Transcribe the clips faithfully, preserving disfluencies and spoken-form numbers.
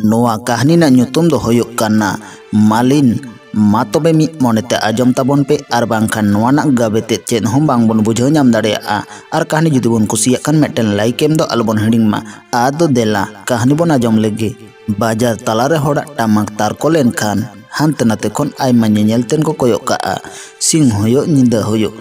ᱱᱚᱣᱟ ᱠᱟᱹᱦᱱᱤ ᱨᱮᱱᱟᱜ ᱧᱩᱛᱩᱢ ᱫᱚ ᱦᱩᱭᱩᱜ ᱠᱟᱱᱟ ᱢᱟᱞᱤᱱ᱾ ᱢᱟ ᱛᱚᱵᱮ ᱢᱤᱫ ᱢᱚᱱᱮᱛᱮ ᱟᱸᱡᱚᱢ ᱛᱟᱵᱚᱱ ᱯᱮ, ᱟᱨ ᱵᱟᱝᱠᱷᱟᱱ ᱱᱚᱣᱟ ᱨᱮᱱᱟᱜ ᱜᱟᱵᱮ ᱛᱮᱫ ᱪᱮᱫ ᱦᱚᱸ ᱵᱟᱝᱵᱚᱱ ᱵᱩᱡᱷᱟᱹᱣ ᱧᱟᱢ ᱫᱟᱲᱮᱭᱟᱜᱼᱟ᱾ ᱟᱨ ᱠᱟᱹᱦᱱᱤ ᱡᱩᱫᱤ ᱵᱚᱱ ᱠᱩᱥᱤᱭᱟᱜ ᱠᱷᱟᱱ ᱢᱤᱫᱴᱮᱱ ᱞᱟᱭᱤᱠ ᱮᱢ ᱫᱚ ᱟᱞᱚᱵᱚᱱ ᱦᱤᱲᱤᱧ ᱢᱟ᱾ ᱟᱫᱚ ᱫᱮᱞᱟ ᱠᱟᱹᱦᱱᱤ ᱵᱚᱱ ᱟᱸᱡᱚᱢ ᱞᱮᱜᱮ᱾ ᱵᱟᱡᱟᱨ ᱛᱟᱞᱟᱨᱮ ᱦᱚᱲᱟᱜ ᱴᱟᱢᱟᱠ ᱛᱟᱨᱠᱚ ᱞᱮᱱᱠᱷᱟᱱ ᱦᱟᱱᱛᱮ ᱱᱟᱛᱮ ᱠᱷᱚᱱ ᱟᱭᱢᱟ ᱧᱮᱧᱮᱞ ᱛᱮᱱ ᱠᱚ ᱠᱚᱭᱚᱜ ᱠᱟᱜᱼᱟ᱾ ᱥᱤᱧ ᱦᱩᱭᱩᱜ ᱧᱤᱫᱟᱹ ᱦᱩᱭᱩᱜ,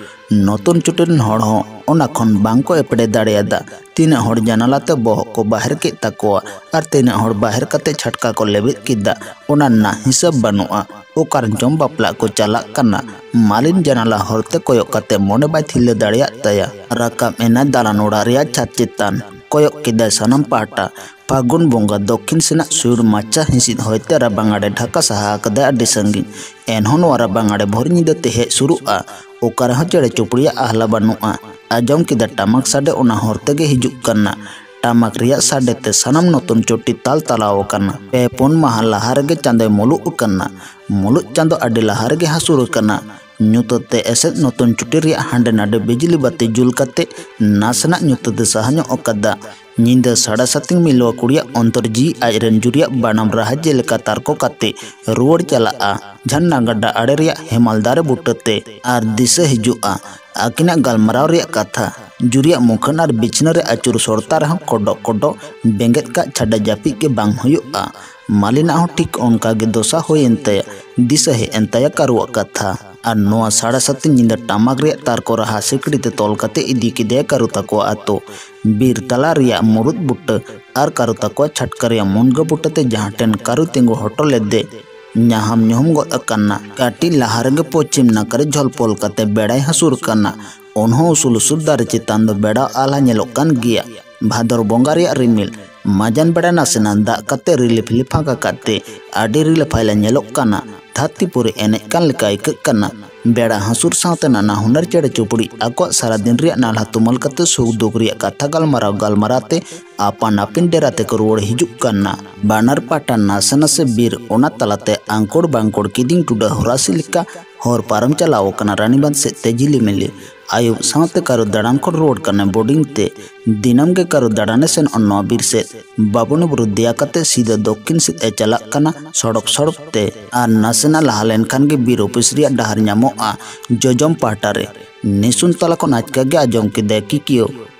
ᱱᱚᱛᱩᱱ ᱪᱩᱴᱤ ᱨᱮᱱ ᱦᱚᱲ ᱦᱚᱸ ᱚᱱᱟ ᱠᱷᱚᱱ ᱵᱟᱝ ᱠᱚ ᱮᱯᱲᱮ ᱫᱟᱲᱮᱭᱟᱫᱟ᱾ ᱛᱤᱱᱟᱹᱜ ᱦᱚᱲ ᱡᱟᱱᱟᱞᱟ ᱛᱮ ᱵᱚᱦᱚᱜ ᱠᱚ ᱵᱟᱦᱮᱨ ᱠᱮᱫ ᱛᱟᱠᱚᱣᱟ ᱟᱨ ᱛᱤᱱᱟᱹᱜ ᱦᱚᱲ ᱵᱟᱦᱮᱨ ᱠᱟᱛᱮ ᱪᱷᱟᱴᱠᱟ ᱠᱚ ᱞᱮᱵᱮᱫ ᱠᱮᱫᱟ, ᱚᱱᱟ ᱨᱮᱱᱟᱜ ᱦᱤᱥᱟᱹᱵ ᱵᱟᱹᱱᱩᱜᱼᱟ᱾ ᱚᱠᱟᱨᱮ ᱪᱚᱝ ᱵᱟᱯᱞᱟᱜ ᱠᱚ ᱪᱟᱞᱟᱜ ᱠᱟᱱᱟ᱾ ᱢᱟᱞᱤᱱ ᱡᱟᱱᱟᱞᱟ ᱦᱚᱨ ᱛᱮ ᱠᱚᱭᱚᱜ ᱠᱟᱛᱮ ᱢᱚᱱᱮ ᱵᱟᱭ ᱛᱷᱤᱨᱞᱟᱹ ᱫᱟᱲᱮᱭᱟᱜ ᱛᱟᱭᱟ᱾ ᱨᱟᱠᱟᱵ ᱮᱱᱟᱭ ᱫᱟᱞᱟᱱ ᱚᱲᱟᱜ ᱨᱮᱭᱟᱜ ᱪᱷᱟᱫᱽ ᱪᱮᱛᱟᱱ, ᱠᱚᱭᱚᱜ ᱠᱮᱫᱟᱭ ᱥᱟᱱᱟᱢ ᱯᱟᱦᱴᱟ᱾ ᱯᱷᱟᱹᱜᱩᱱ ᱵᱚᱸᱜᱟ ᱫᱚᱠᱠᱷᱤᱱ ᱥᱮᱱᱟᱜ ᱥᱩᱭᱩᱲ ᱢᱟᱪᱷᱟ ᱦᱤᱸᱥᱤᱫ ᱦᱚᱭᱛᱮ ᱨᱟᱵᱟᱝ ᱟᱲᱮ ᱰᱷᱟᱠᱟ ᱥᱟᱦᱟ ᱟᱠᱟᱫᱟᱭ ᱟᱹᱰᱤ ᱥᱟᱺᱜᱤᱧ᱾ ᱮᱱᱦᱚᱸ ᱱᱚᱣᱟ ᱨᱟᱵᱟᱝ ᱟᱲᱮ ᱵᱷᱳᱨ ᱧᱤᱫᱟᱹ ᱛᱮ ᱦᱮᱡ ᱥᱩᱨᱩᱜᱼᱟ᱾ ᱚᱠᱟ ᱨᱮᱦᱚᱸ ᱪᱮᱬᱮ ᱪᱩᱯᱲᱤᱭᱟᱜ ᱟᱦᱞᱟ ᱵᱟᱹᱱᱩᱜᱼᱟ᱾ ᱟᱸᱡᱚᱢ ᱠᱮᱫᱟ ᱴᱟᱢᱟᱠ ᱥᱟᱰᱮ ᱚᱱᱟ ᱦᱚᱨ ᱛᱮᱜᱮ ᱦᱤᱡᱩᱜ ᱠᱟᱱᱟ᱾ ᱴᱟᱢᱟᱠ ᱨᱮᱭᱟᱜ ᱥᱟᱰᱮ ᱛᱮ ᱥᱟᱱᱟᱢ ᱱᱚᱛᱩᱱ ᱪᱩᱴᱤ ᱛᱟᱞ ᱛᱟᱞᱟᱣ ᱟᱠᱟᱱᱟ᱾ ᱯᱮ ᱯᱩᱱ ᱢᱟᱦᱟ ᱞᱟᱦᱟ ᱨᱮᱜᱮ ᱪᱟᱸᱫᱚᱭ ᱢᱩᱞᱩᱜ ᱟᱠᱟᱱᱟ᱾ ᱢᱩᱞᱩᱜ ᱪᱟᱸᱫᱚ ᱟᱹᱰᱤ ᱞᱟᱦᱟ ᱨᱮᱜᱮ ᱦᱟᱹᱥᱩᱨ ᱟᱠᱟᱱᱟ᱾ ᱧᱩᱛᱟᱹᱛ ᱛᱮ ᱮᱥᱮᱫ ᱱᱚᱛᱩᱱ ᱪᱩᱴᱤ ᱨᱮᱭᱟᱜ ᱦᱟᱸᱰᱮ ᱱᱟᱰᱮ ᱵᱤᱡᱽᱞᱤ ᱵᱟᱹᱛᱤ ᱡᱩᱞ ᱠᱟᱛᱮ ᱱᱟᱥᱮᱱᱟᱜ ᱧᱩᱛᱟᱹᱛ ᱮ ᱥᱟᱦᱟ ᱧᱚᱜ ᱟᱠᱟᱫᱟ᱾ ᱧᱤᱫᱟᱹ ᱥᱟᱲᱮ ᱥᱟᱛ ᱢᱤᱞᱣᱟ ᱠᱩᱲᱤᱭᱟᱜ ᱚᱱᱛᱚᱨ ᱡᱤᱣᱤ ᱟᱡ ᱨᱮᱱ ᱡᱩᱨᱤᱭᱟᱜ ᱵᱟᱱᱟᱢ ᱨᱟᱦᱟ ᱡᱮᱞᱮᱠᱟ ᱛᱟᱨᱠᱚ ᱠᱟᱛᱮ ᱨᱩᱣᱟᱹᱲ ᱪᱟᱞᱟᱜᱼᱟ᱾ ᱡᱷᱟᱨᱱᱟ ᱜᱟᱰᱟ ᱟᱲᱮ ᱨᱮᱭᱟᱜ ᱦᱮᱢᱟᱞ ᱫᱟᱨᱮ ᱵᱩᱴᱟᱹᱛᱮ᱾ ᱟᱨ ᱫᱤᱥᱟᱹ ᱦᱤᱡᱩᱜᱼᱟ ᱟᱹᱠᱤᱱᱟᱜ ᱜᱟᱞᱢᱟᱨᱟᱣ ᱨᱮᱭᱟᱜ ᱠᱟᱛᱷᱟ᱾ ᱡᱩᱨᱤᱭᱟᱜ ᱢᱩᱠᱷᱟᱹᱱ ᱟᱨ ᱵᱤᱪᱷᱱᱟᱹ ᱨᱮ ᱟᱹᱪᱩᱨ ᱥᱚᱨᱛᱟ ᱨᱮᱦᱚᱸ ᱠᱚᱰᱚᱜ ᱠᱚᱰᱚᱜ ᱵᱮᱸᱜᱮᱫ ᱠᱟᱜ ᱪᱷᱟᱰᱟ ᱡᱟᱹᱯᱤᱫ ᱜᱮ ᱵᱟᱝ ᱦᱩᱭᱩᱜᱼᱟ᱾ ᱢᱟᱹᱞᱤᱱᱟᱜ ᱦᱚᱸ ᱴᱷᱤᱠ ᱚᱱᱠᱟ ᱜᱮ ᱫᱚᱥᱟ ᱦᱩᱭᱮᱱ ᱛᱟᱭᱟ᱾ ᱫᱤᱥᱟᱹ ᱦᱮᱡ ᱮᱱ ᱛᱟᱭᱟ ᱠᱟᱹᱨᱩᱣᱟᱜ ᱠᱟᱛᱷᱟ᱾ ᱟᱨ ᱱᱚᱣᱟ ᱥᱟᱲᱮ ᱥᱟᱛ ᱧᱤᱫᱟᱹ ᱴᱟᱢᱟᱠ ᱨᱮᱭᱟᱜ ᱛᱟᱨᱠᱚ ᱨᱟᱦᱟ ᱥᱤᱠᱲᱤ ᱛᱮ ᱛᱚᱞ ᱠᱟᱛᱮ ᱤᱫᱤ ᱠᱮᱫᱮᱭᱟ ᱠᱟᱹᱨᱩ ᱛᱟᱠᱚᱣᱟᱜ ᱟᱛᱳ᱾ ᱵᱤᱨ ᱛᱟᱞᱟ ᱨᱮᱭᱟᱜ ᱢᱩᱨᱩᱫ ᱵᱩᱴᱟᱹ ᱟᱨ ᱠᱟᱹᱨᱩ ᱛᱟᱠᱚᱣᱟᱜ ᱪᱷᱟᱴᱠᱟ ᱨᱮᱭᱟᱜ ᱢᱩᱱᱜᱟᱹ ᱵᱩᱴᱟᱹ ᱛᱮ ᱡᱟᱦᱟᱸ ᱴᱷᱮᱱ ᱠᱟᱹᱨᱩ ᱛᱤᱸᱜᱩ ᱦᱚᱴᱚ ᱞᱮᱫᱮ ᱧᱟᱦᱟᱢ ᱧᱩᱦᱩᱢ ᱜᱚᱫ ᱟᱠᱟᱱᱟ᱾ ᱠᱟᱹᱴᱤᱡ ᱞᱟᱦᱟ ᱨᱮᱜᱮ ᱯᱚᱪᱷᱤᱢ ᱱᱟᱠᱷᱟ ᱨᱮ ᱡᱷᱚᱞᱯᱚᱞ ᱠᱟᱛᱮ ᱵᱮᱲᱟᱭ ᱦᱟᱹᱥᱩᱨ ᱠᱟᱱᱟ᱾ ᱩᱱᱦᱚᱸ ᱩᱥᱩᱞ ᱩᱥᱩᱞ ᱫᱟᱨᱮ ᱪᱮᱛᱟᱱ ᱫᱚ ᱵᱮᱲᱟ ᱟᱦᱞᱟ ᱧᱮᱞᱚᱜ ᱠᱟᱱ ᱜᱮᱭᱟ᱾ ᱵᱷᱟᱫᱚᱨ ᱵᱚᱸᱜᱟ ᱨᱮᱭᱟᱜ ᱨᱤᱢᱤᱞ᱾ ᱢᱟᱡᱟᱱ ᱵᱮᱲᱟ ᱱᱟᱥᱮᱱᱟᱜ ᱫᱟᱜ ᱠᱟᱛᱮ ᱨᱤᱞᱤᱯᱷ ᱞᱤᱯᱷᱟᱸᱠ ᱟᱠᱟᱫ ᱛᱮ ᱟᱹᱰᱤ ᱨᱤᱞᱟᱹ ᱯᱷᱟᱭᱞᱟ ᱧᱮᱞᱚᱜ ᱠᱟᱱᱟ᱾ ᱫᱷᱟᱹᱨᱛᱤ ᱯᱩᱨᱤ ᱮᱱᱮᱡ ᱠᱟᱱ ᱞᱮᱠᱟ ᱟᱹᱭᱠᱟᱹᱜ ᱠᱟᱱᱟ᱾ ᱵᱮᱲᱟ ᱦᱟᱹᱥᱩᱨ ᱥᱟᱶᱛᱮ ᱱᱟᱱᱟ ᱦᱩᱱᱟᱹᱨ ᱪᱮᱬᱮ ᱪᱩᱯᱲᱤ ᱟᱠᱚᱣᱟᱜ ᱥᱟᱨᱟᱫᱤᱱ ᱨᱮᱭᱟᱜ ᱱᱟᱞᱦᱟ ᱛᱩᱢᱟᱹᱞ ᱠᱟᱛᱮ ᱥᱩᱠ ᱫᱩᱠ ᱨᱮᱭᱟᱜ ᱠᱟᱛᱷᱟ ᱜᱟᱞᱢᱟᱨᱟᱣ ᱜᱟᱞᱢᱟᱨᱟᱣ ᱛᱮ ᱟᱯᱟᱱ ᱟᱹᱯᱤᱱ ᱰᱮᱨᱟ ᱛᱮᱠᱚ ᱨᱩᱣᱟᱹᱲ ᱦᱤᱡᱩᱜ ᱠᱟᱱᱟ᱾ ᱵᱟᱱᱟᱨ ᱯᱟᱦᱴᱟ ᱱᱟᱥᱮ ᱱᱟᱥᱮ ᱵᱤᱨ, ᱚᱱᱟ ᱛᱟᱞᱟᱛᱮ ᱟᱝᱠᱩᱲ ᱵᱟᱝᱠᱩᱲ ᱠᱤᱫᱤᱧ ᱴᱩᱰᱟᱹ ᱦᱚᱨᱟᱥᱤ ᱞᱮᱠᱟ ᱦᱚᱨ ᱯᱟᱨᱚᱢ ᱪᱟᱞᱟᱣ ᱟᱠᱟᱱᱟ ᱨᱟᱱᱤᱵᱟᱸᱫᱷ ᱥᱮᱫ ᱛᱮ ᱡᱷᱤᱞᱤᱢᱤᱞᱤ᱾ ᱟᱹᱭᱩᱵ ᱥᱟᱶᱛᱮ ᱠᱟᱹᱨᱩ ᱫᱟᱬᱟᱱ ᱠᱷᱚᱱ ᱨᱩᱣᱟᱹᱲ ᱠᱟᱱᱟᱭ ᱵᱳᱨᱰᱤᱝ ᱛᱮ᱾ ᱫᱤᱱᱟᱹᱢ ᱜᱮ ᱠᱟᱹᱨᱩ ᱫᱟᱬᱟᱱᱮ ᱥᱮᱱᱚᱜᱼᱟ ᱱᱚᱣᱟ ᱵᱤᱨ ᱥᱮᱫ᱾ ᱵᱟᱵᱩᱱᱤ ᱵᱩᱨᱩ ᱫᱮᱭᱟ ᱠᱟᱛᱮ ᱥᱤᱫᱷᱟᱹ ᱫᱚᱠᱠᱷᱤᱱ ᱥᱮᱫ ᱮ ᱪᱟᱞᱟᱜ ᱠᱟᱱᱟ ᱥᱚᱲᱚᱠ ᱥᱚᱲᱚᱠ ᱛᱮ᱾ ᱟᱨ ᱱᱟᱥᱮᱱᱟᱜ ᱞᱟᱦᱟ ᱞᱮᱱᱠᱷᱟᱱ ᱜᱮ ᱵᱤᱨ ᱚᱯᱷᱤᱥ ᱨᱮᱭᱟᱜ ᱰᱟᱦᱟᱨ ᱧᱟᱢᱚᱜᱼᱟ ᱡᱚᱡᱚᱢ ᱯᱟᱦᱴᱟ ᱨᱮ᱾ ᱱᱤᱥᱩᱱ ᱛᱟᱞᱟ ᱠᱷᱚᱱ ᱟᱪᱠᱟ ᱜᱮ ᱟᱸᱡᱚᱢ ᱠᱮᱫᱟᱭ ᱠᱤᱠᱤᱭᱳ,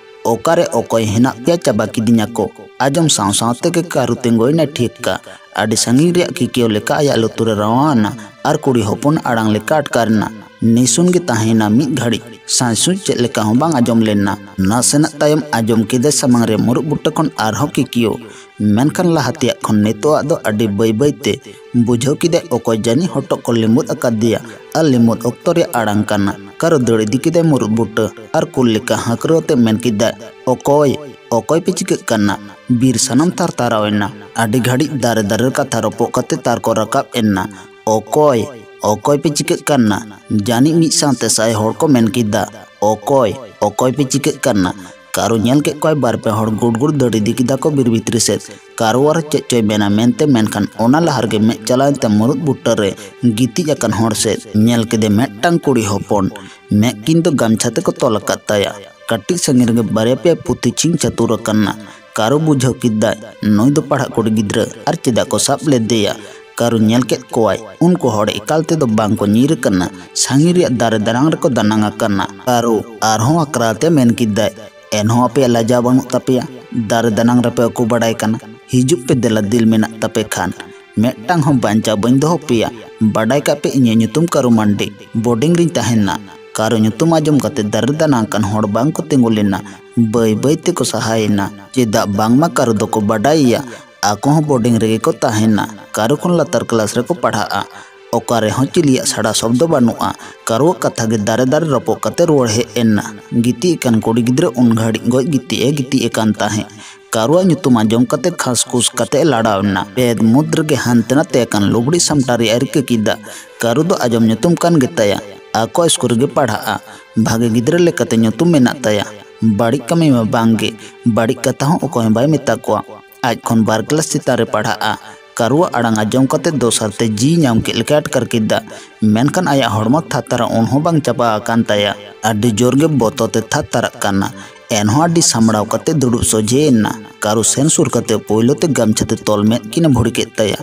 "ᱚᱠᱟᱨᱮ ᱚᱠᱚᱭ ᱦᱮᱱᱟᱜ ᱯᱮᱭᱟ? ᱪᱟᱵᱟ ᱠᱤᱫᱤᱧᱟ ᱠᱚ!" ᱟᱸᱡᱚᱢ ᱥᱟᱶ ᱥᱟᱶ ᱛᱮᱜᱮ ᱠᱟᱹᱨᱩ ᱛᱤᱸᱜᱩᱭᱮᱱᱟᱭ ᱴᱷᱤᱠ ᱠᱟ᱾ ᱟᱹᱰᱤ ᱥᱟᱺᱜᱤᱧ ᱨᱮᱭᱟᱜ ᱠᱤᱠᱤᱭᱳ ᱞᱮᱠᱟ ᱟᱭᱟᱜ ᱞᱩᱛᱩᱨ ᱨᱮ ᱨᱟᱣᱟᱣ ᱮᱱᱟ ᱟᱨ ᱠᱩᱲᱤ ᱦᱚᱯᱚᱱ ᱟᱲᱟᱝ ᱞᱮᱠᱟ ᱟᱴᱠᱟᱨ ᱮᱱᱟ᱾ ᱱᱤᱥᱩᱱ ᱜᱮ ᱛᱟᱦᱮᱸᱭᱮᱱᱟ ᱢᱤᱫ ᱜᱷᱟᱹᱲᱤᱡ᱾ ᱥᱟᱸᱭ ᱥᱩᱸᱭ ᱪᱮᱫ ᱞᱮᱠᱟ ᱦᱚᱸ ᱵᱟᱝ ᱟᱸᱡᱚᱢ ᱞᱮᱱᱟ᱾ ᱱᱟᱥᱮᱱᱟᱜ ᱛᱟᱭᱚᱢ ᱟᱸᱡᱚᱢ ᱠᱮᱫᱟᱭ ᱥᱟᱢᱟᱝ ᱨᱮ ᱢᱩᱨᱩᱫ ᱵᱩᱴᱟᱹ ᱠᱷᱚᱱ ᱟᱨᱦᱚᱸ ᱠᱤᱠᱤᱭᱳ᱾ ᱢᱮᱱᱠᱷᱟᱱ ᱞᱟᱦᱟ ᱛᱮᱭᱟᱜ ᱠᱷᱚᱱ ᱱᱤᱛᱚᱜᱟᱜ ᱫᱚ ᱟᱹᱰᱤ ᱵᱟᱹᱭ ᱵᱟᱹᱭ ᱛᱮ᱾ ᱵᱩᱡᱷᱟᱹᱣ ᱠᱮᱫᱟᱭ ᱚᱠᱚᱭ ᱡᱟᱹᱱᱤᱡ ᱦᱚᱴᱚᱜ ᱠᱚ ᱞᱤᱢᱩᱫ ᱟᱠᱟᱫᱮᱭᱟ ᱟᱨ ᱞᱤᱢᱩᱫ ᱚᱠᱛᱚ ᱨᱮᱭᱟᱜ ᱟᱲᱟᱝ ᱠᱟᱱᱟ᱾ ᱠᱟᱹᱨᱩ ᱫᱟᱹᱲ ᱤᱫᱤ ᱠᱮᱫᱟᱭ ᱢᱩᱨᱩᱫ ᱵᱩᱴᱟᱹ ᱟᱨ ᱠᱩᱞ ᱞᱮᱠᱟ ᱦᱟᱸᱠᱨᱟᱹᱣ ᱟᱛᱮ ᱢᱮᱱ ᱠᱮᱫᱟᱭ, "ᱚᱠᱚᱭ? ᱚᱠᱚᱭ ᱯᱮ ᱪᱤᱠᱟᱹᱜ ᱠᱟᱱᱟ?" ᱵᱤᱨ ᱥᱟᱱᱟᱢ ᱛᱷᱟᱨ ᱛᱷᱟᱨᱟᱣ ᱮᱱᱟ᱾ ᱟᱹᱰᱤ ᱜᱷᱟᱹᱲᱤᱡ ᱫᱟᱨᱮ ᱫᱟᱨᱮ ᱨᱮ ᱠᱟᱛᱷᱟ ᱨᱚᱯᱚᱜ ᱠᱟᱛᱮ ᱛᱟᱨ ᱠᱚ ᱨᱟᱠᱟᱵ ᱮᱱᱟ᱾ "ᱚᱠᱚᱭ? ᱚᱠᱚᱭ ᱯᱮ ᱪᱤᱠᱟᱹᱜ ᱠᱟᱱᱟ?" ᱡᱟᱹᱱᱤᱡ ᱢᱤᱫ ᱥᱟᱶᱛᱮ ᱥᱟᱭ ᱦᱚᱲ ᱠᱚ ᱢᱮᱱ ᱠᱮᱫᱟ, "ᱚᱠᱚᱭ? ᱚᱠᱚᱭ ᱯᱮ ᱪᱤᱠᱟᱹᱜ ᱠᱟᱱᱟ?" ᱠᱟᱹᱨᱩ ᱧᱮᱞ ᱠᱮᱫ ᱠᱚᱣᱟᱭ ᱵᱟᱨ ᱯᱮ ᱦᱚᱲ ᱜᱩᱲ ᱜᱩᱲ ᱫᱟᱹᱲ ᱤᱫᱤ ᱠᱮᱫᱟ ᱠᱚ ᱵᱤᱨ ᱵᱷᱤᱛᱨᱤ ᱥᱮᱫ᱾ ᱠᱟᱹᱨᱩ ᱟᱨ ᱪᱮᱫ ᱪᱚᱭ ᱢᱮᱱᱟ ᱢᱮᱱᱛᱮ, ᱢᱮᱱᱠᱷᱟᱱ ᱚᱱᱟ ᱞᱟᱦᱟ ᱨᱮᱜᱮ ᱢᱮᱫ ᱪᱟᱞᱟᱣᱮᱱ ᱛᱟᱭᱟ ᱢᱩᱨᱩᱫ ᱵᱩᱴᱟᱹ ᱨᱮ ᱜᱤᱛᱤᱡ ᱟᱠᱟᱱ ᱦᱚᱲ ᱥᱮᱫ᱾ ᱧᱮᱞ ᱠᱮᱫᱮ ᱢᱤᱫᱴᱟᱝ ᱠᱩᱲᱤ ᱦᱚᱯᱚᱱ᱾ ᱢᱮᱫ ᱠᱤᱱ ᱫᱚ ᱜᱟᱢᱪᱷᱟ ᱛᱮᱠᱚ ᱛᱚᱞ ᱟᱠᱟᱫ ᱛᱟᱭᱟ᱾ ᱠᱟᱹᱴᱤᱡ ᱥᱟᱺᱜᱤᱧ ᱨᱮᱜᱮ ᱵᱟᱨᱭᱟ ᱯᱮᱭᱟ ᱯᱩᱛᱷᱤ ᱪᱷᱤᱝ ᱪᱷᱟᱹᱛᱩᱨ ᱟᱠᱟᱱᱟ᱾ ᱠᱟᱹᱨᱩ ᱵᱩᱡᱷᱟᱹᱣ ᱠᱮᱫᱟᱭ, ᱱᱩᱭ ᱫᱚ ᱯᱟᱲᱦᱟᱜ ᱠᱩᱲᱤ ᱜᱤᱫᱽᱨᱟᱹ, ᱟᱨ ᱪᱮᱫᱟᱜ ᱠᱚ ᱥᱟᱵ ᱞᱮᱫᱮᱭᱟ? ᱠᱟᱹᱨᱩ ᱧᱮᱞ ᱠᱮᱫ ᱠᱚᱣᱟᱭ, ᱩᱱᱠᱩ ᱦᱚᱲ ᱮᱠᱟᱞ ᱛᱮᱫᱚ ᱵᱟᱝ ᱠᱚ ᱧᱤᱨ ᱟᱠᱟᱱᱟ, ᱥᱟᱺᱜᱤᱧ ᱨᱮᱭᱟᱜ ᱫᱟᱨᱮ ᱫᱟᱱᱟᱝ ᱨᱮᱠᱚ ᱫᱟᱱᱟᱝ ᱟᱠᱟᱱᱟ᱾ ᱠᱟᱹᱨᱩ ᱟᱨᱦᱚᱸ ᱟᱠᱨᱟ ᱛᱮ ᱢᱮᱱ ᱠᱮᱫᱟᱭ, ᱮᱱᱦᱚᱸ ᱟᱯᱮᱭᱟᱜ ᱞᱟᱡᱟᱣ ᱵᱟᱹᱱᱩᱜ ᱛᱟᱯᱮᱭᱟ? ᱫᱟᱨᱮ ᱫᱟᱱᱟᱝ ᱨᱮᱯᱮ ᱩᱠᱩ ᱵᱟᱲᱟᱭ ᱠᱟᱱᱟ᱾ ᱦᱤᱡᱩᱜ ᱯᱮ ᱫᱮᱞᱟ, ᱫᱤᱞ ᱢᱮᱱᱟᱜ ᱛᱟᱯᱮ ᱠᱷᱟᱱ᱾ ᱢᱤᱫᱴᱟᱝ ᱦᱚᱸ ᱵᱟᱧᱪᱟᱣ ᱵᱟᱹᱧ ᱫᱚᱦᱚ ᱯᱮᱭᱟ᱾ ᱵᱟᱰᱟᱭ ᱠᱟᱜ ᱯᱮ, ᱤᱧᱟᱹᱜ ᱧᱩᱛᱩᱢ ᱠᱟᱹᱨᱩ ᱢᱟᱱᱰᱤ᱾ ᱵᱳᱨᱰᱤᱝ ᱨᱤᱧ ᱛᱟᱦᱮᱱᱟ᱾ ᱠᱟᱹᱨᱩ ᱧᱩᱛᱩᱢ ᱟᱸᱡᱚᱢ ᱠᱟᱛᱮ ᱫᱟᱨᱮ ᱫᱟᱱᱟᱝ ᱠᱟᱱ ᱦᱚᱲ ᱵᱟᱝ ᱠᱚ ᱛᱤᱸᱜᱩ ᱞᱮᱱᱟ᱾ ᱵᱟᱹᱭ ᱵᱟᱹᱭ ᱛᱮᱠᱚ ᱥᱟᱦᱟᱭᱮᱱᱟ᱾ ᱪᱮᱫᱟᱜ ᱵᱟᱝᱢᱟ ᱠᱟᱹᱨᱩ ᱫᱚᱠᱚ ᱵᱟᱰᱟᱭᱮᱭᱟ, ᱟᱠᱚ ᱦᱚᱸ ᱵᱳᱨᱰᱤᱝ ᱨᱮᱜᱮ ᱠᱚ ᱛᱟᱦᱮᱱᱟ᱾ ᱠᱟᱹᱨᱩ ᱠᱷᱚᱱ ᱞᱟᱛᱟᱨ ᱠᱞᱟᱥ ᱨᱮᱠᱚ ᱯᱟᱲᱦᱟᱜᱼᱟ᱾ ᱚᱠᱟ ᱨᱮᱦᱚᱸ ᱪᱤᱞᱤᱭᱟᱜ ᱥᱟᱰᱟ ᱥᱚᱵᱫᱚ ᱵᱟᱹᱱᱩᱜᱼᱟ᱾ ᱠᱟᱹᱨᱩᱣᱟᱜ ᱠᱟᱛᱷᱟ ᱜᱮ ᱫᱟᱨᱮ ᱫᱟᱨᱮ ᱨᱚᱯᱚᱜ ᱠᱟᱛᱮ ᱨᱩᱣᱟᱹᱲ ᱦᱮᱡ ᱮᱱᱟ᱾ ᱜᱤᱛᱤᱡ ᱟᱠᱟᱱ ᱠᱩᱲᱤ ᱜᱤᱫᱽᱨᱟᱹ ᱩᱱ ᱜᱷᱟᱹᱲᱤᱡ ᱜᱚᱡ ᱜᱤᱛᱤᱡ ᱮ ᱜᱤᱛᱤᱡ ᱟᱠᱟᱱ ᱛᱟᱦᱮᱸᱫ᱾ ᱠᱟᱹᱨᱩᱣᱟᱜ ᱧᱩᱛᱩᱢ ᱟᱸᱡᱚᱢ ᱠᱟᱛᱮ ᱠᱷᱟᱥ ᱠᱷᱩᱥ ᱠᱟᱛᱮ ᱮ ᱞᱟᱲᱟᱣ ᱮᱱᱟ᱾ ᱵᱮᱫ ᱢᱩᱫᱽ ᱨᱮᱜᱮ ᱦᱟᱱᱛᱮ ᱱᱟᱛᱮ ᱟᱠᱟᱱ ᱞᱩᱜᱽᱲᱤ ᱥᱟᱢᱴᱟᱣ ᱨᱮᱭᱟᱜ ᱮ ᱨᱤᱠᱟᱹ ᱠᱮᱫᱟ᱾ ᱠᱟᱹᱨᱩ ᱫᱚ ᱟᱸᱡᱚᱢ ᱧᱩᱛᱩᱢ ᱠᱟᱱ ᱜᱮᱛᱟᱭᱟ᱾ ᱟᱠᱚ ᱥᱠᱩᱞ ᱨᱮᱜᱮ ᱯᱟᱲᱦᱟᱜᱼᱟ᱾ ᱵᱷᱟᱜᱮ ᱜᱤᱫᱽᱨᱟᱹ ᱞᱮᱠᱟᱛᱮ ᱧᱩᱛᱩᱢ ᱢᱮᱱᱟᱜ ᱛᱟᱭᱟ᱾ ᱵᱟᱹᱲᱤᱡ ᱠᱟᱹᱢᱤ ᱢᱟ ᱵᱟᱝ ᱜᱮ᱾ ᱵᱟᱹᱲᱤᱡ ᱠᱟᱛᱷᱟ ᱦᱚᱸ ᱚᱠᱚᱭ ᱦᱚᱸ ᱵᱟᱭ ᱢᱮᱛᱟ ᱠᱚᱣᱟ᱾ ᱟᱡ ᱠᱷᱚᱱ ᱵᱟᱨ ᱠᱞᱟᱥ ᱪᱮᱛᱟᱱ ᱨᱮ ᱯᱟᱲᱦᱟᱜᱼᱟ᱾ ᱠᱟᱹᱨᱩᱣᱟᱜ ᱟᱲᱟᱝ ᱟᱸᱡᱚᱢ ᱠᱟᱛᱮ ᱫᱚᱥᱟᱨ ᱛᱮ ᱡᱤᱣᱤ ᱧᱟᱢ ᱠᱮᱫ ᱞᱮᱠᱟᱭ ᱟᱴᱠᱟᱨ ᱠᱮᱫᱟ᱾ ᱢᱮᱱᱠᱷᱟᱱ ᱟᱭᱟᱜ ᱦᱚᱲᱢᱚ ᱛᱷᱟᱨ ᱛᱷᱟᱨᱟᱜ ᱩᱱ ᱦᱚᱸ ᱵᱟᱝ ᱪᱟᱵᱟ ᱟᱠᱟᱱ ᱛᱟᱭᱟ᱾ ᱟᱹᱰᱤ ᱡᱳᱨ ᱜᱮ ᱵᱚᱛᱚᱨ ᱛᱮ ᱛᱷᱟᱨ ᱛᱷᱟᱨᱟᱜ ᱠᱟᱱᱟ᱾ ᱮᱱᱦᱚᱸ ᱟᱹᱰᱤ ᱥᱟᱢᱲᱟᱣ ᱠᱟᱛᱮ ᱫᱩᱲᱩᱵ ᱥᱚᱡᱷᱮ ᱮᱱᱟ᱾ ᱠᱟᱹᱨᱩ ᱥᱮᱱ ᱥᱩᱨ ᱠᱟᱛᱮ ᱯᱳᱭᱞᱳ ᱛᱮ ᱜᱟᱢᱪᱷᱟ ᱛᱮ ᱛᱚᱞ ᱢᱮᱫ ᱠᱤᱱ ᱵᱷᱩᱲᱤ ᱠᱮᱫ ᱛᱟᱭᱟ᱾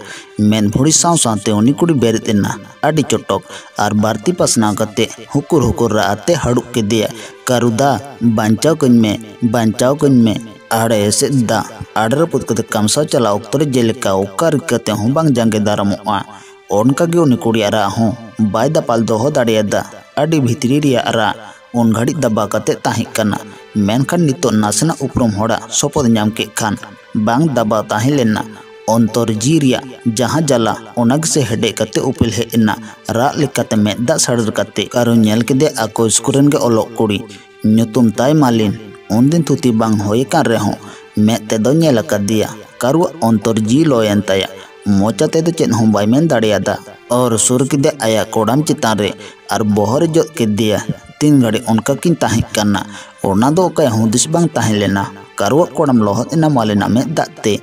ᱢᱮᱫ ᱵᱷᱩᱲᱤ ᱥᱟᱶ ᱥᱟᱶᱛᱮ ᱩᱱᱤ ᱠᱩᱲᱤ ᱵᱮᱨᱮᱫ ᱮᱱᱟ᱾ ᱟᱹᱰᱤ ᱪᱚᱴᱚᱠ ᱟᱨ ᱵᱟᱹᱲᱛᱤ ᱯᱟᱥᱱᱟᱣ ᱠᱟᱛᱮ ᱦᱩᱠᱩᱨ ᱦᱩᱠᱩᱨ ᱨᱟᱜ ᱟᱛᱮ ᱦᱟᱹᱲᱩᱵ ᱠᱮᱫᱮᱭᱟ᱾ ᱠᱟᱹᱨᱩ ᱫᱟ, ᱵᱟᱧᱪᱟᱣ ᱠᱟᱹᱧ ᱢᱮ, ᱵᱟᱧᱪᱟᱣ ᱠᱟᱹᱧ ᱢᱮ᱾ ᱟᱲᱮ ᱮᱥᱮᱫ ᱫᱟ, ᱟᱲᱮ ᱨᱟᱹᱯᱩᱫ ᱠᱟᱛᱮ ᱠᱟᱢᱥᱟᱣ ᱪᱟᱞᱟᱣ ᱚᱠᱛᱚ ᱨᱮ ᱡᱮᱞᱮᱠᱟ ᱚᱠᱟ ᱨᱤᱠᱟᱹ ᱛᱮᱦᱚᱸ ᱵᱟᱝ ᱡᱟᱸᱜᱮ ᱫᱟᱨᱟᱢᱚᱜᱼᱟ, ᱚᱱᱠᱟ ᱜᱮ ᱩᱱᱤ ᱠᱩᱲᱤᱭᱟᱜ ᱨᱟᱜ ᱦᱚᱸ ᱵᱟᱭ ᱫᱟᱯᱟᱞ ᱫᱚᱦᱚ ᱫᱟᱲᱮᱭᱟᱫᱟ᱾ ᱟᱹᱰᱤ ᱵᱷᱤᱛᱨᱤ ᱨᱮᱭᱟᱜ ᱨᱟᱜ ᱩᱱ ᱜᱷᱟᱹᱲᱤᱡ ᱫᱟᱵᱟᱣ ᱠᱟᱛᱮ ᱛᱟᱦᱮᱸ ᱠᱟᱱᱟ᱾ ᱢᱮᱱᱠᱷᱟᱱ ᱱᱤᱛᱚᱜ ᱱᱟᱥᱮᱱᱟᱜ ᱩᱯᱨᱩᱢ ᱦᱚᱲᱟᱜ ᱥᱚᱯᱚᱫ ᱧᱟᱢ ᱠᱮᱫ ᱠᱷᱟᱱ ᱵᱟᱝ ᱫᱟᱵᱟᱣ ᱛᱟᱦᱮᱸ ᱞᱮᱱᱟ᱾ ᱚᱱᱛᱚᱨ ᱡᱤᱣᱤ ᱨᱮᱭᱟᱜ ᱡᱟᱦᱟᱸ ᱡᱟᱞᱟ, ᱚᱱᱟ ᱜᱮᱥᱮ ᱦᱮᱰᱮᱡ ᱠᱟᱛᱮ ᱩᱯᱮᱞ ᱦᱮᱡ ᱮᱱᱟ᱾ ᱨᱟᱜ ᱞᱮᱠᱟᱛᱮ ᱢᱮᱫ ᱫᱟᱜ ᱥᱟᱹᱲᱤᱨ ᱠᱟᱛᱮ ᱠᱟᱹᱨᱩ ᱧᱮᱞ ᱠᱮᱫᱮ ᱟᱠᱚ ᱥᱠᱩᱞ ᱨᱮᱱ ᱜᱮ ᱚᱞᱚᱜ ᱠᱩᱲᱤ᱾ ᱧᱩᱛᱩᱢ ᱛᱟᱭ ᱢᱟᱞᱤᱱ᱾ ᱩᱱᱫᱤᱱ ᱛᱷᱩᱛᱤ ᱵᱟᱝ ᱦᱩᱭ ᱟᱠᱟᱱ ᱨᱮᱦᱚᱸ ᱢᱮᱫ ᱛᱮᱫᱚ ᱧᱮᱞ ᱟᱠᱟᱫᱮᱭᱟ᱾ ᱠᱟᱹᱨᱩᱣᱟᱜ ᱚᱱᱛᱚᱨ ᱡᱤᱣᱤ ᱞᱚᱭᱮᱱ ᱛᱟᱭᱟ᱾ ᱢᱚᱪᱟ ᱛᱮᱫᱚ ᱪᱮᱫ ᱦᱚᱸ ᱵᱟᱭ ᱢᱮᱱ ᱫᱟᱲᱮᱭᱟᱫᱟ᱾ ᱚᱨ ᱥᱩᱨ ᱠᱮᱫᱮ ᱟᱭᱟᱜ ᱠᱚᱲᱟᱢ ᱪᱮᱛᱟᱱ ᱨᱮ ᱟᱨ ᱵᱚᱦᱚᱜ ᱨᱮ ᱡᱚᱫ ᱠᱮᱫᱮᱭᱟ᱾ ᱛᱤᱱ ᱜᱷᱟᱹᱲᱤᱡ ᱚᱱᱠᱟ ᱠᱤᱱ ᱛᱟᱦᱮᱸ ᱠᱟᱱᱟ, ᱚᱱᱟ ᱫᱚ ᱚᱠᱚᱭᱟᱜ ᱦᱩᱫᱤᱥ ᱵᱟᱝ ᱛᱟᱦᱮᱸ ᱞᱮᱱᱟ᱾ ᱠᱟᱹᱨᱩᱣᱟᱜ ᱠᱚᱲᱟᱢ ᱞᱚᱦᱚᱫ ᱮᱱᱟ ᱢᱟᱞᱤᱱᱟᱜ ᱢᱮᱫ ᱫᱟᱜ ᱛᱮ᱾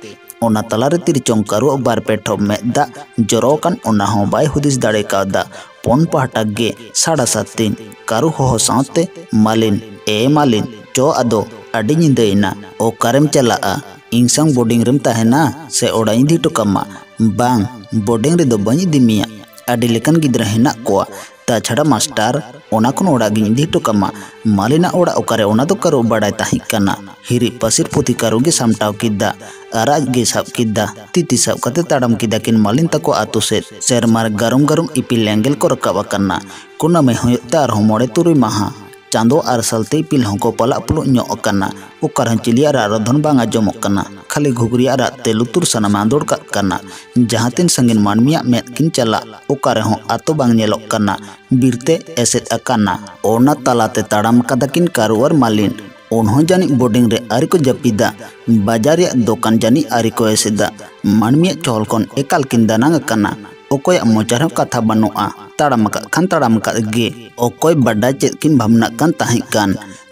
ᱚᱱᱟ ᱛᱟᱞᱟᱨᱮ ᱛᱤᱨᱪᱚᱝ ᱠᱟᱹᱨᱩᱣᱟᱜ ᱵᱟᱨ ᱯᱮ ᱴᱷᱚᱯ ᱢᱮᱫ ᱫᱟᱜ ᱡᱚᱨᱚ ᱟᱠᱟᱱ, ᱚᱱᱟ ᱦᱚᱸ ᱵᱟᱭ ᱦᱩᱫᱤᱥ ᱫᱟᱲᱮ ᱠᱟᱣᱫᱟ᱾ ᱯᱚᱱ ᱯᱟᱦᱴᱟ ᱜᱮ ᱥᱟᱲᱟ ᱥᱟᱛᱤᱱ᱾ ᱠᱟᱹᱨᱩ ᱦᱚᱦᱚ ᱥᱟᱶᱛᱮ, "ᱢᱟᱞᱤᱱ, ᱮ ᱢᱟᱞᱤᱱ, ᱪᱚ ᱟᱫᱚ, ᱟᱹᱰᱤ ᱧᱤᱫᱟᱹᱭᱮᱱᱟ, ᱚᱠᱟᱨᱮᱢ ᱪᱟᱞᱟᱜᱼᱟ? ᱤᱧ ᱥᱟᱝ ᱵᱳᱨᱰᱤᱝ ᱨᱮᱢ ᱛᱟᱦᱮᱱᱟ ᱥᱮ ᱚᱲᱟᱜ ᱤᱧ ᱤᱫᱤ ᱦᱚᱴᱚ ᱠᱟᱢᱟ?" "ᱵᱟᱝ, ᱵᱳᱨᱰᱤᱝ ᱨᱮᱫᱚ ᱵᱟᱹᱧ ᱤᱫᱤ ᱢᱮᱭᱟ, ᱟᱹᱰᱤ ᱞᱮᱠᱟᱱ ᱜᱤᱫᱽᱨᱟᱹ ᱦᱮᱱᱟᱜ ᱠᱚᱣᱟ, ᱛᱟᱪᱷᱟᱲᱟ ᱢᱟᱥᱴᱟᱨ, ᱚᱱᱟ ᱠᱷᱚᱱ ᱚᱲᱟᱜ ᱜᱤᱧ ᱤᱫᱤ ᱦᱚᱴᱚ ᱠᱟᱢᱟ᱾ ᱢᱟᱞᱤᱱᱟᱜ ᱚᱲᱟᱜ ᱚᱠᱟᱨᱮ, ᱚᱱᱟ ᱫᱚ ᱠᱟᱹᱨᱩ ᱵᱟᱰᱟᱭ ᱛᱟᱦᱮᱸ ᱠᱟᱱᱟ᱾ ᱦᱤᱨᱤᱡ ᱯᱟᱹᱥᱤᱨ ᱯᱩᱛᱷᱤ ᱠᱟᱹᱨᱩ ᱜᱮ ᱥᱟᱢᱴᱟᱣ ᱠᱮᱫᱟ᱾ ᱟᱨᱟᱜ ᱜᱮ ᱥᱟᱵ ᱠᱮᱫᱟ᱾ ᱛᱤ ᱛᱤ ᱥᱟᱵ ᱠᱟᱛᱮ ᱛᱟᱲᱟᱢ ᱠᱮᱫᱟ ᱠᱤᱱ ᱢᱟᱞᱤᱱ ᱛᱟᱠᱚ ᱟᱹᱛᱩ ᱥᱮᱫ᱾ ᱥᱮᱨᱢᱟ ᱨᱮ ᱜᱟᱨᱩᱢ ᱜᱟᱨᱩᱢ ᱤᱯᱤᱞ ᱮᱸᱜᱮᱞ ᱠᱚ ᱨᱟᱠᱟᱵ ᱟᱠᱟᱱᱟ᱾ ᱠᱩᱱᱟᱹᱢᱤ ᱦᱩᱭᱩᱜ ᱛᱮ ᱟᱨᱦᱚᱸ ᱢᱚᱬᱮ ᱛᱩᱨᱩᱭ ᱢᱟᱦᱟ᱾ ᱪᱟᱸᱫᱚ ᱟᱨ ᱥᱟᱞᱛᱮ ᱤᱯᱤᱞ ᱦᱚᱸᱠᱚ ᱯᱟᱞᱟᱜ ᱯᱩᱞᱩᱜ ᱧᱚᱜ ᱟᱠᱟᱱᱟ᱾ ᱚᱠᱟ ᱨᱮᱦᱚᱸ ᱪᱤᱞᱤᱭᱟᱜ ᱨᱟᱜ ᱨᱚᱫᱷᱚᱱ ᱵᱟᱝ ᱟᱸᱡᱚᱢᱚᱜ ᱠᱟᱱᱟ᱾ ᱠᱷᱟᱹᱞᱤ ᱜᱷᱩᱜᱽᱨᱤᱭᱟᱜ ᱨᱟᱜ ᱛᱮ ᱞᱩᱛᱩᱨ ᱥᱟᱱᱟᱢ ᱟᱸᱫᱳᱲ ᱠᱟᱜ ᱠᱟᱱᱟ᱾ ᱡᱟᱦᱟᱸ ᱛᱤᱱ ᱥᱟᱺᱜᱤᱧ ᱢᱟᱹᱱᱢᱤᱭᱟᱜ ᱢᱮᱫ ᱠᱤᱱ ᱪᱟᱞᱟᱜ, ᱚᱠᱟ ᱨᱮᱦᱚᱸ ᱟᱛᱳ ᱵᱟᱝ ᱧᱮᱞᱚᱜ ᱠᱟᱱᱟ᱾ ᱵᱤᱨ ᱛᱮ ᱮᱥᱮᱫ ᱟᱠᱟᱱᱟ᱾ ᱚᱱᱟ ᱛᱟᱞᱟᱛᱮ ᱛᱟᱲᱟᱢ ᱠᱟᱫᱟ ᱠᱤᱱ ᱠᱟᱹᱨᱩ ᱟᱨ ᱢᱟᱹᱞᱤᱱ᱾ ᱩᱱᱦᱚᱸ ᱡᱟᱹᱱᱤᱡ ᱵᱳᱨᱰᱤᱝ ᱨᱮ ᱟᱹᱣᱨᱤ ᱠᱚ ᱡᱟᱹᱯᱤᱫᱟ᱾ ᱵᱟᱡᱟᱨ ᱨᱮᱭᱟᱜ ᱫᱚᱠᱟᱱ ᱡᱟᱹᱱᱤᱡ ᱟᱹᱣᱨᱤ ᱠᱚ ᱮᱥᱮᱫᱟ᱾ ᱢᱟᱹᱱᱢᱤᱭᱟᱜ ᱪᱚᱦᱚᱞ ᱠᱷᱚᱱ ᱮᱠᱟᱞ ᱠᱤᱱ ᱫᱟᱱᱟᱝ ᱟᱠᱟᱱᱟ᱾ ᱚᱠᱚᱭᱟᱜ ᱢᱚᱪᱟ ᱨᱮᱦᱚᱸ ᱠᱟᱛᱷᱟ ᱵᱟᱹᱱᱩᱜᱼᱟ᱾ ᱛᱟᱲᱟᱢ ᱟᱠᱟᱫ ᱠᱷᱟᱱ ᱛᱟᱲᱟᱢ ᱟᱠᱟᱫ ᱜᱮ᱾ ᱚᱠᱚᱭ ᱵᱟᱰᱟᱭ ᱪᱮᱫ ᱠᱤᱱ ᱵᱷᱟᱵᱽᱱᱟᱜ ᱠᱟᱱ ᱛᱟᱦᱮᱸ ᱠᱟᱱ᱾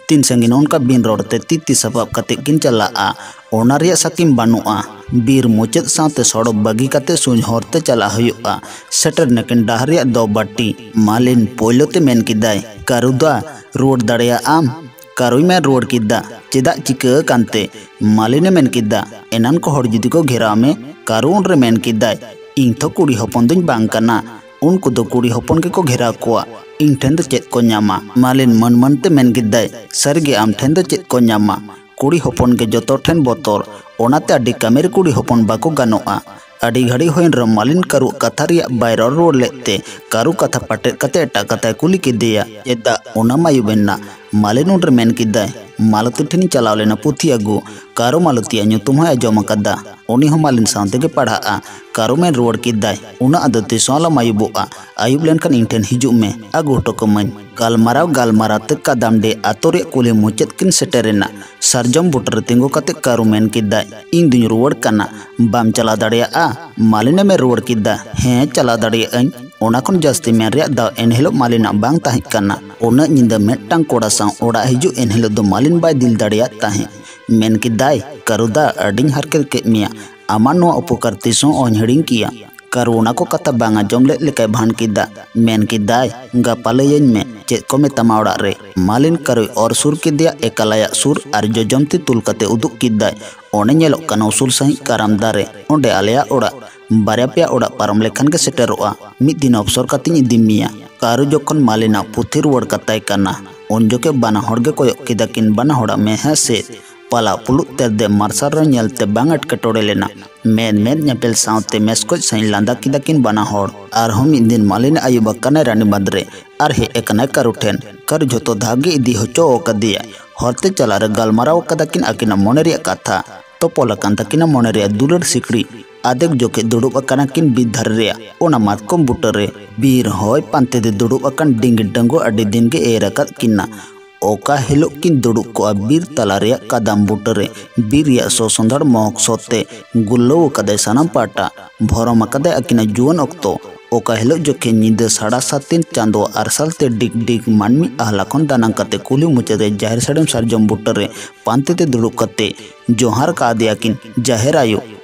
ᱛᱤᱱ ᱥᱟᱺᱜᱤᱧ ᱚᱱᱠᱟ ᱵᱤᱱ ᱨᱚᱲ ᱛᱮ ᱛᱤ ᱛᱤ ᱥᱟᱯᱟᱵ ᱠᱟᱛᱮ ᱠᱤᱱ ᱪᱟᱞᱟᱜᱼᱟ᱾ ᱚᱱᱟ ᱨᱮᱭᱟᱜ ᱥᱟᱹᱠᱤᱢ ᱵᱟᱹᱱᱩᱜᱼᱟ᱾ ᱵᱤᱨ ᱢᱩᱪᱟᱹᱫ ᱥᱟᱶᱛᱮ ᱥᱚᱲᱚᱠ ᱵᱟᱹᱜᱤ ᱠᱟᱛᱮ ᱥᱩᱡ ᱦᱚᱨ ᱛᱮ ᱪᱟᱞᱟᱜ ᱦᱩᱭᱩᱜᱼᱟ᱾ ᱥᱮᱴᱮᱨ ᱱᱟᱹᱠᱤᱱ ᱰᱟᱦᱟᱨ ᱨᱮᱭᱟᱜ ᱫᱚ ᱵᱟᱹᱴᱤ᱾ ᱢᱟᱞᱤᱱ ᱯᱳᱭᱞᱳ ᱛᱮ ᱢᱮᱱ ᱠᱮᱫᱟᱭ, "ᱠᱟᱹᱨᱩ ᱫᱟ, ᱨᱩᱣᱟᱹᱲ ᱫᱟᱲᱮᱭᱟᱜ ᱟᱢ?" ᱠᱟᱹᱨᱩᱭ ᱢᱮᱱ ᱨᱩᱣᱟᱹᱲ ᱠᱮᱫᱟ, "ᱪᱮᱫᱟᱜ, ᱪᱤᱠᱟᱹ ᱟᱠᱟᱱ ᱛᱮ?" ᱢᱟᱞᱤᱱᱮ ᱢᱮᱱ ᱠᱮᱫᱟ, "ᱮᱱᱟᱱ ᱠᱚ ᱦᱚᱲ ᱡᱩᱫᱤ ᱠᱚ ᱜᱷᱮᱨᱟᱣ ᱢᱮ?" ᱠᱟᱹᱨᱩ ᱩᱱᱨᱮ ᱢᱮᱱ ᱠᱮᱫᱟᱭ, "ᱤᱧ ᱛᱷᱚ ᱠᱩᱲᱤ ᱦᱚᱯᱚᱱ ᱫᱚᱧ ᱵᱟᱝ ᱠᱟᱱᱟ, ᱩᱱᱠᱩ ᱫᱚ ᱠᱩᱲᱤ ᱦᱚᱯᱚᱱ ᱜᱮᱠᱚ ᱜᱷᱮᱨᱟᱣ ᱠᱚᱣᱟ, ᱤᱧ ᱴᱷᱮᱱ ᱫᱚ ᱪᱮᱫ ᱠᱚ ᱧᱟᱢᱟ?" ᱢᱟᱞᱤᱱ ᱢᱟᱹᱱ ᱢᱟᱹᱱ ᱛᱮ ᱢᱮᱱ ᱠᱮᱫᱟᱭ, "ᱥᱟᱹᱨᱤᱜᱮ ᱟᱢ ᱴᱷᱮᱱ ᱫᱚ ᱪᱮᱫ ᱠᱚ ᱧᱟᱢᱟ? ᱠᱩᱲᱤ ᱦᱚᱯᱚᱱ ᱜᱮ ᱡᱚᱛᱚ ᱴᱷᱮᱱ ᱵᱚᱛᱚᱨ, ᱚᱱᱟᱛᱮ ᱟᱹᱰᱤ ᱠᱟᱹᱢᱤ ᱨᱮ ᱠᱩᱲᱤ ᱦᱚᱯᱚᱱ ᱵᱟᱠᱚ ᱜᱟᱱᱚᱜᱼᱟ᱾" ᱟᱹᱰᱤ ᱜᱷᱟᱹᱲᱤᱡ ᱦᱩᱭᱮᱱ ᱨᱮᱦᱚᱸ ᱢᱟᱞᱤᱱ ᱠᱟᱹᱨᱩᱣᱟᱜ ᱠᱟᱛᱷᱟ ᱨᱮᱭᱟᱜ ᱵᱟᱭ ᱨᱚᱲ ᱨᱩᱣᱟᱹᱲ ᱞᱮᱫ ᱛᱮ ᱠᱟᱹᱨᱩ ᱠᱟᱛᱷᱟ ᱯᱟᱴᱮᱫ ᱠᱟᱛᱮ ᱮᱴᱟᱜ ᱠᱟᱛᱷᱟᱭ ᱠᱩᱞᱤ ᱠᱮᱫᱮᱭᱟ, "ᱪᱮᱫᱟᱜ? ᱚᱱᱟ ᱢᱟᱭᱩᱵ ᱮᱱᱟ?" ᱢᱟᱞᱤᱱ ᱩᱱᱨᱮ ᱢᱮᱱ ᱠᱮᱫᱟᱭ, "ᱢᱟᱞᱚᱛᱤ ᱴᱷᱮᱱᱤᱧ ᱪᱟᱞᱟᱣ ᱞᱮᱱᱟ ᱯᱩᱛᱷᱤ ᱟᱹᱜᱩ, ᱠᱟᱹᱨᱩ ᱢᱟᱞᱚᱛᱤᱭᱟᱜ ᱧᱩᱛᱩᱢ ᱦᱚᱸᱭ ᱟᱸᱡᱚᱢ ᱟᱠᱟᱫᱟ, ᱩᱱᱤ ᱦᱚᱸ ᱢᱟᱞᱤᱱ ᱥᱟᱶ ᱛᱮᱜᱮ ᱯᱟᱲᱦᱟᱜᱼᱟ᱾" ᱠᱟᱹᱨᱩ ᱢᱮᱱ ᱨᱩᱣᱟᱹᱲ ᱠᱮᱫᱟᱭ, "ᱩᱱᱟᱹᱜ ᱟᱫᱚ ᱛᱤᱥ ᱦᱚᱸ ᱟᱞᱚᱢ ᱟᱹᱭᱩᱵᱚᱜᱼᱟ, ᱟᱹᱭᱩᱵ ᱞᱮᱱᱠᱷᱟᱱ ᱤᱧ ᱴᱷᱮᱱ ᱦᱤᱡᱩᱜ ᱢᱮ, ᱟᱹᱜᱩ ᱦᱚᱴᱚ ᱠᱟᱹᱢᱟᱹᱧ᱾" ᱜᱟᱞᱢᱟᱨᱟᱣ ᱜᱟᱞᱢᱟᱨᱟᱣ ᱛᱮ ᱠᱟᱫᱟᱢᱰᱤ ᱟᱛᱳ ᱨᱮᱭᱟᱜ ᱠᱩᱞᱦᱤ ᱢᱩᱪᱟᱹᱫ ᱠᱤᱱ ᱥᱮᱴᱮᱨ ᱮᱱᱟ᱾ ᱥᱟᱨᱡᱚᱢ ᱵᱩᱴᱟᱹ ᱨᱮ ᱛᱤᱸᱜᱩ ᱠᱟᱛᱮ ᱠᱟᱹᱨᱩ ᱢᱮᱱ ᱠᱮᱫᱟᱭ, "ᱤᱧ ᱫᱩᱧ ᱨᱩᱣᱟᱹᱲ ᱠᱟᱱᱟ, ᱵᱟᱢ ᱪᱟᱞᱟᱣ ᱫᱟᱲᱮᱭᱟᱜᱼᱟ?" ᱢᱟᱞᱤᱱᱮ ᱢᱮᱱ ᱨᱩᱣᱟᱹᱲ ᱠᱮᱫᱟ, "ᱦᱮᱸ, ᱪᱟᱞᱟᱣ ᱫᱟᱲᱮᱭᱟᱜ ᱟᱹᱧ᱾" ᱚᱱᱟ ᱠᱷᱚᱱ ᱡᱟᱹᱥᱛᱤ ᱢᱮᱱ ᱨᱮᱭᱟᱜ ᱫᱟᱣ ᱮᱱᱦᱤᱞᱳᱜ ᱢᱟᱞᱤᱱᱟᱜ ᱵᱟᱝ ᱛᱟᱦᱮᱸ ᱠᱟᱱᱟ᱾ ᱩᱱᱟᱹᱜ ᱧᱤᱫᱟᱹ ᱢᱤᱫᱴᱟᱝ ᱠᱚᱲᱟ ᱥᱟᱶ ᱚᱲᱟᱜ ᱦᱤᱡᱩᱜ ᱮᱱᱦᱤᱞᱳᱜ ᱫᱚ ᱢᱟᱞᱤᱱ ᱵᱟᱭ ᱫᱤᱞ ᱫᱟᱲᱮᱭᱟᱜ ᱛᱟᱦᱮᱸᱫ᱾ ᱢᱮᱱ ᱠᱮᱫᱟᱭ, "ᱠᱟᱹᱨᱩ ᱫᱟ, ᱟᱹᱰᱤᱧ ᱦᱟᱨᱠᱮᱛ ᱠᱮᱫ ᱢᱮᱭᱟ, ᱟᱢᱟᱜ ᱱᱚᱣᱟ ᱩᱯᱚᱠᱟᱨ ᱛᱤᱥ ᱦᱚᱸ ᱚᱦᱚᱧ ᱦᱤᱲᱤᱧ ᱠᱮᱭᱟ᱾" ᱠᱟᱹᱨᱩ ᱚᱱᱟ ᱠᱚ ᱠᱟᱛᱷᱟ ᱵᱟᱝ ᱟᱸᱡᱚᱢ ᱞᱮᱫ ᱞᱮᱠᱟᱭ ᱵᱷᱟᱱ ᱠᱮᱫᱟ᱾ ᱢᱮᱱ ᱠᱮᱫᱟᱭ, "ᱜᱟᱯᱟ ᱞᱟᱹᱭᱟᱹᱧ ᱢᱮ, ᱪᱮᱫ ᱠᱚ ᱢᱮᱛᱟᱢᱟ ᱚᱲᱟᱜ ᱨᱮ?" ᱢᱟᱞᱤᱱ ᱠᱟᱹᱨᱩᱭ ᱚᱨ ᱥᱩᱨ ᱠᱮᱫᱮᱭᱟ, ᱮᱠᱟᱞ ᱟᱭᱟᱜ ᱥᱩᱨ ᱟᱨ ᱡᱚᱡᱚᱢ ᱛᱤ ᱛᱩᱞ ᱠᱟᱛᱮ ᱩᱫᱩᱜ ᱠᱮᱫᱟᱭ, "ᱚᱸᱰᱮ ᱧᱮᱞᱚᱜ ᱠᱟᱱᱟ ᱩᱥᱩᱞ ᱥᱟᱺᱦᱤᱡ ᱠᱟᱨᱟᱢ ᱫᱟᱨᱮ, ᱚᱸᱰᱮ ᱟᱞᱮᱭᱟᱜ ᱚᱲᱟᱜ᱾ ᱵᱟᱨᱭᱟ ᱯᱮᱭᱟ ᱚᱲᱟᱜ ᱯᱟᱨᱚᱢ ᱞᱮᱠᱷᱟᱱ ᱜᱮ ᱥᱮᱴᱮᱨᱚᱜᱼᱟ᱾ ᱢᱤᱫ ᱫᱤᱱ ᱚᱯᱥᱚᱨ ᱠᱟᱛᱮᱧ ᱤᱫᱤ ᱢᱮᱭᱟ᱾" ᱠᱟᱹᱨᱩ ᱡᱚᱠᱷᱚᱱ ᱢᱟᱞᱤᱱᱟᱜ ᱯᱩᱛᱷᱤ ᱨᱩᱣᱟᱹᱲ ᱠᱟᱛᱟᱭ ᱠᱟᱱᱟ, ᱩᱱ ᱡᱚᱠᱷᱮᱡ ᱵᱟᱱᱟ ᱦᱚᱲ ᱜᱮ ᱠᱚᱭᱚᱜ ᱠᱮᱫᱟ ᱠᱤᱱ ᱵᱟᱱᱟ ᱦᱚᱲᱟᱜ ᱢᱮᱫᱦᱟ ᱥᱮᱫ᱾ ᱯᱟᱞᱟᱜ ᱯᱩᱞᱩᱜ ᱛᱮᱨᱫᱮᱡ ᱢᱟᱨᱥᱟᱞ ᱨᱮ ᱧᱮᱞᱛᱮ ᱵᱟᱝ ᱮᱴᱠᱮᱴᱚᱬᱮ ᱞᱮᱱᱟ᱾ ᱢᱮᱫ ᱢᱮᱫ ᱧᱮᱯᱮᱞ ᱥᱟᱶᱛᱮ ᱢᱮᱥᱠᱚᱡ ᱥᱟᱺᱦᱤᱡ ᱞᱟᱸᱫᱟ ᱠᱮᱫᱟ ᱠᱤᱱ ᱵᱟᱱᱟ ᱦᱚᱲ᱾ ᱟᱨᱦᱚᱸ ᱢᱤᱫ ᱫᱤᱱ ᱢᱟᱞᱤᱱ ᱟᱹᱭᱩᱵ ᱟᱠᱟᱱᱟᱭ ᱨᱟᱱᱤᱵᱟᱸᱫᱷ ᱨᱮ ᱟᱨ ᱦᱮᱡ ᱟᱠᱟᱱᱟᱭ ᱠᱟᱹᱨᱩ ᱴᱷᱮᱱ᱾ ᱠᱟᱹᱨᱩ ᱡᱷᱚᱛᱚ ᱫᱷᱟᱣ ᱜᱮ ᱤᱫᱤ ᱦᱚᱪᱚ ᱟᱠᱟᱫᱮᱭᱟᱭ᱾ ᱦᱚᱨᱛᱮ ᱪᱟᱞᱟᱜ ᱨᱮ ᱜᱟᱞᱢᱟᱨᱟᱣ ᱟᱠᱟᱫᱟ ᱠᱤᱱ ᱟᱹᱠᱤᱱᱟᱜ ᱢᱚᱱᱮ ᱨᱮᱭᱟᱜ ᱠᱟᱛᱷᱟ᱾ ᱛᱚᱯᱚᱞ ᱟᱠᱟᱱ ᱛᱟᱹᱠᱤᱱᱟ ᱢᱚᱱᱮ ᱨᱮᱭᱟᱜ ᱫᱩᱞᱟᱹᱲ ᱥᱤᱠᱲᱤ᱾ ᱟᱫᱮᱠ ᱡᱚᱠᱷᱮᱡ ᱫᱩᱲᱩᱵ ᱟᱠᱟᱱᱟ ᱠᱤᱱ ᱵᱤᱨ ᱫᱷᱟᱨᱮ ᱨᱮᱭᱟᱜ ᱚᱱᱟ ᱢᱟᱛᱠᱚᱢ ᱵᱩᱴᱟᱹ ᱨᱮ᱾ ᱵᱤᱨ ᱦᱚᱭ ᱯᱟᱱᱛᱮ ᱛᱮ ᱫᱩᱲᱩᱵ ᱟᱠᱟᱱ ᱰᱤᱝᱜᱤ ᱰᱟᱺᱜᱩᱣᱟᱹ ᱟᱹᱰᱤ ᱫᱤᱱ ᱜᱮ ᱮᱨ ᱟᱠᱟᱫ ᱠᱤᱱᱟ᱾ ᱚᱠᱟ ᱦᱤᱞᱳᱜ ᱠᱤᱱ ᱫᱩᱲᱩᱵ ᱠᱚᱜᱼᱟ ᱵᱤᱨ ᱛᱟᱞᱟ ᱨᱮᱭᱟᱜ ᱠᱟᱫᱟᱢ ᱵᱩᱴᱟᱹ ᱨᱮ᱾ ᱵᱤᱨ ᱨᱮᱭᱟᱜ ᱥᱚ ᱥᱚᱸᱫᱷᱟᱲ ᱢᱚᱦᱚᱠ ᱥᱚ ᱛᱮ ᱜᱩᱨᱞᱟᱹᱣ ᱟᱠᱟᱫᱟᱭ ᱥᱟᱱᱟᱢ ᱯᱟᱦᱴᱟ᱾ ᱵᱷᱚᱨᱚᱢ ᱟᱠᱟᱫᱟᱭ ᱟᱹᱠᱤᱱᱟᱜ ᱡᱩᱣᱟᱹᱱ ᱚᱠᱛᱚ᱾ ᱚᱠᱟ ᱦᱤᱞᱳᱜ ᱡᱚᱠᱷᱮᱡ ᱧᱤᱫᱟᱹ ᱥᱟᱲᱟ ᱥᱟᱛ ᱛᱤᱱ ᱪᱟᱸᱫᱳ ᱟᱨᱥᱟᱞ ᱛᱮ ᱰᱤᱜᱽ ᱰᱤᱜᱽ ᱢᱟᱹᱱᱢᱤ ᱟᱦᱞᱟ ᱠᱷᱚᱱ ᱫᱟᱱᱟᱝ ᱠᱟᱛᱮ ᱠᱩᱞᱦᱤ ᱢᱩᱪᱟᱹᱫ ᱨᱮ ᱡᱟᱦᱮᱨ ᱥᱟᱹᱲᱤᱢ ᱥᱟᱨᱡᱚᱢ ᱵᱩᱴᱟᱹ ᱨᱮ ᱯᱟᱱᱛᱮ ᱛᱮ ᱫᱩᱲᱩᱵ ᱠᱟᱛᱮ ᱡᱚᱦᱟᱨ ᱠᱟᱫᱮᱭᱟ ᱠᱤᱱ, "ᱡᱟᱦᱮᱨ ᱟᱭᱳ,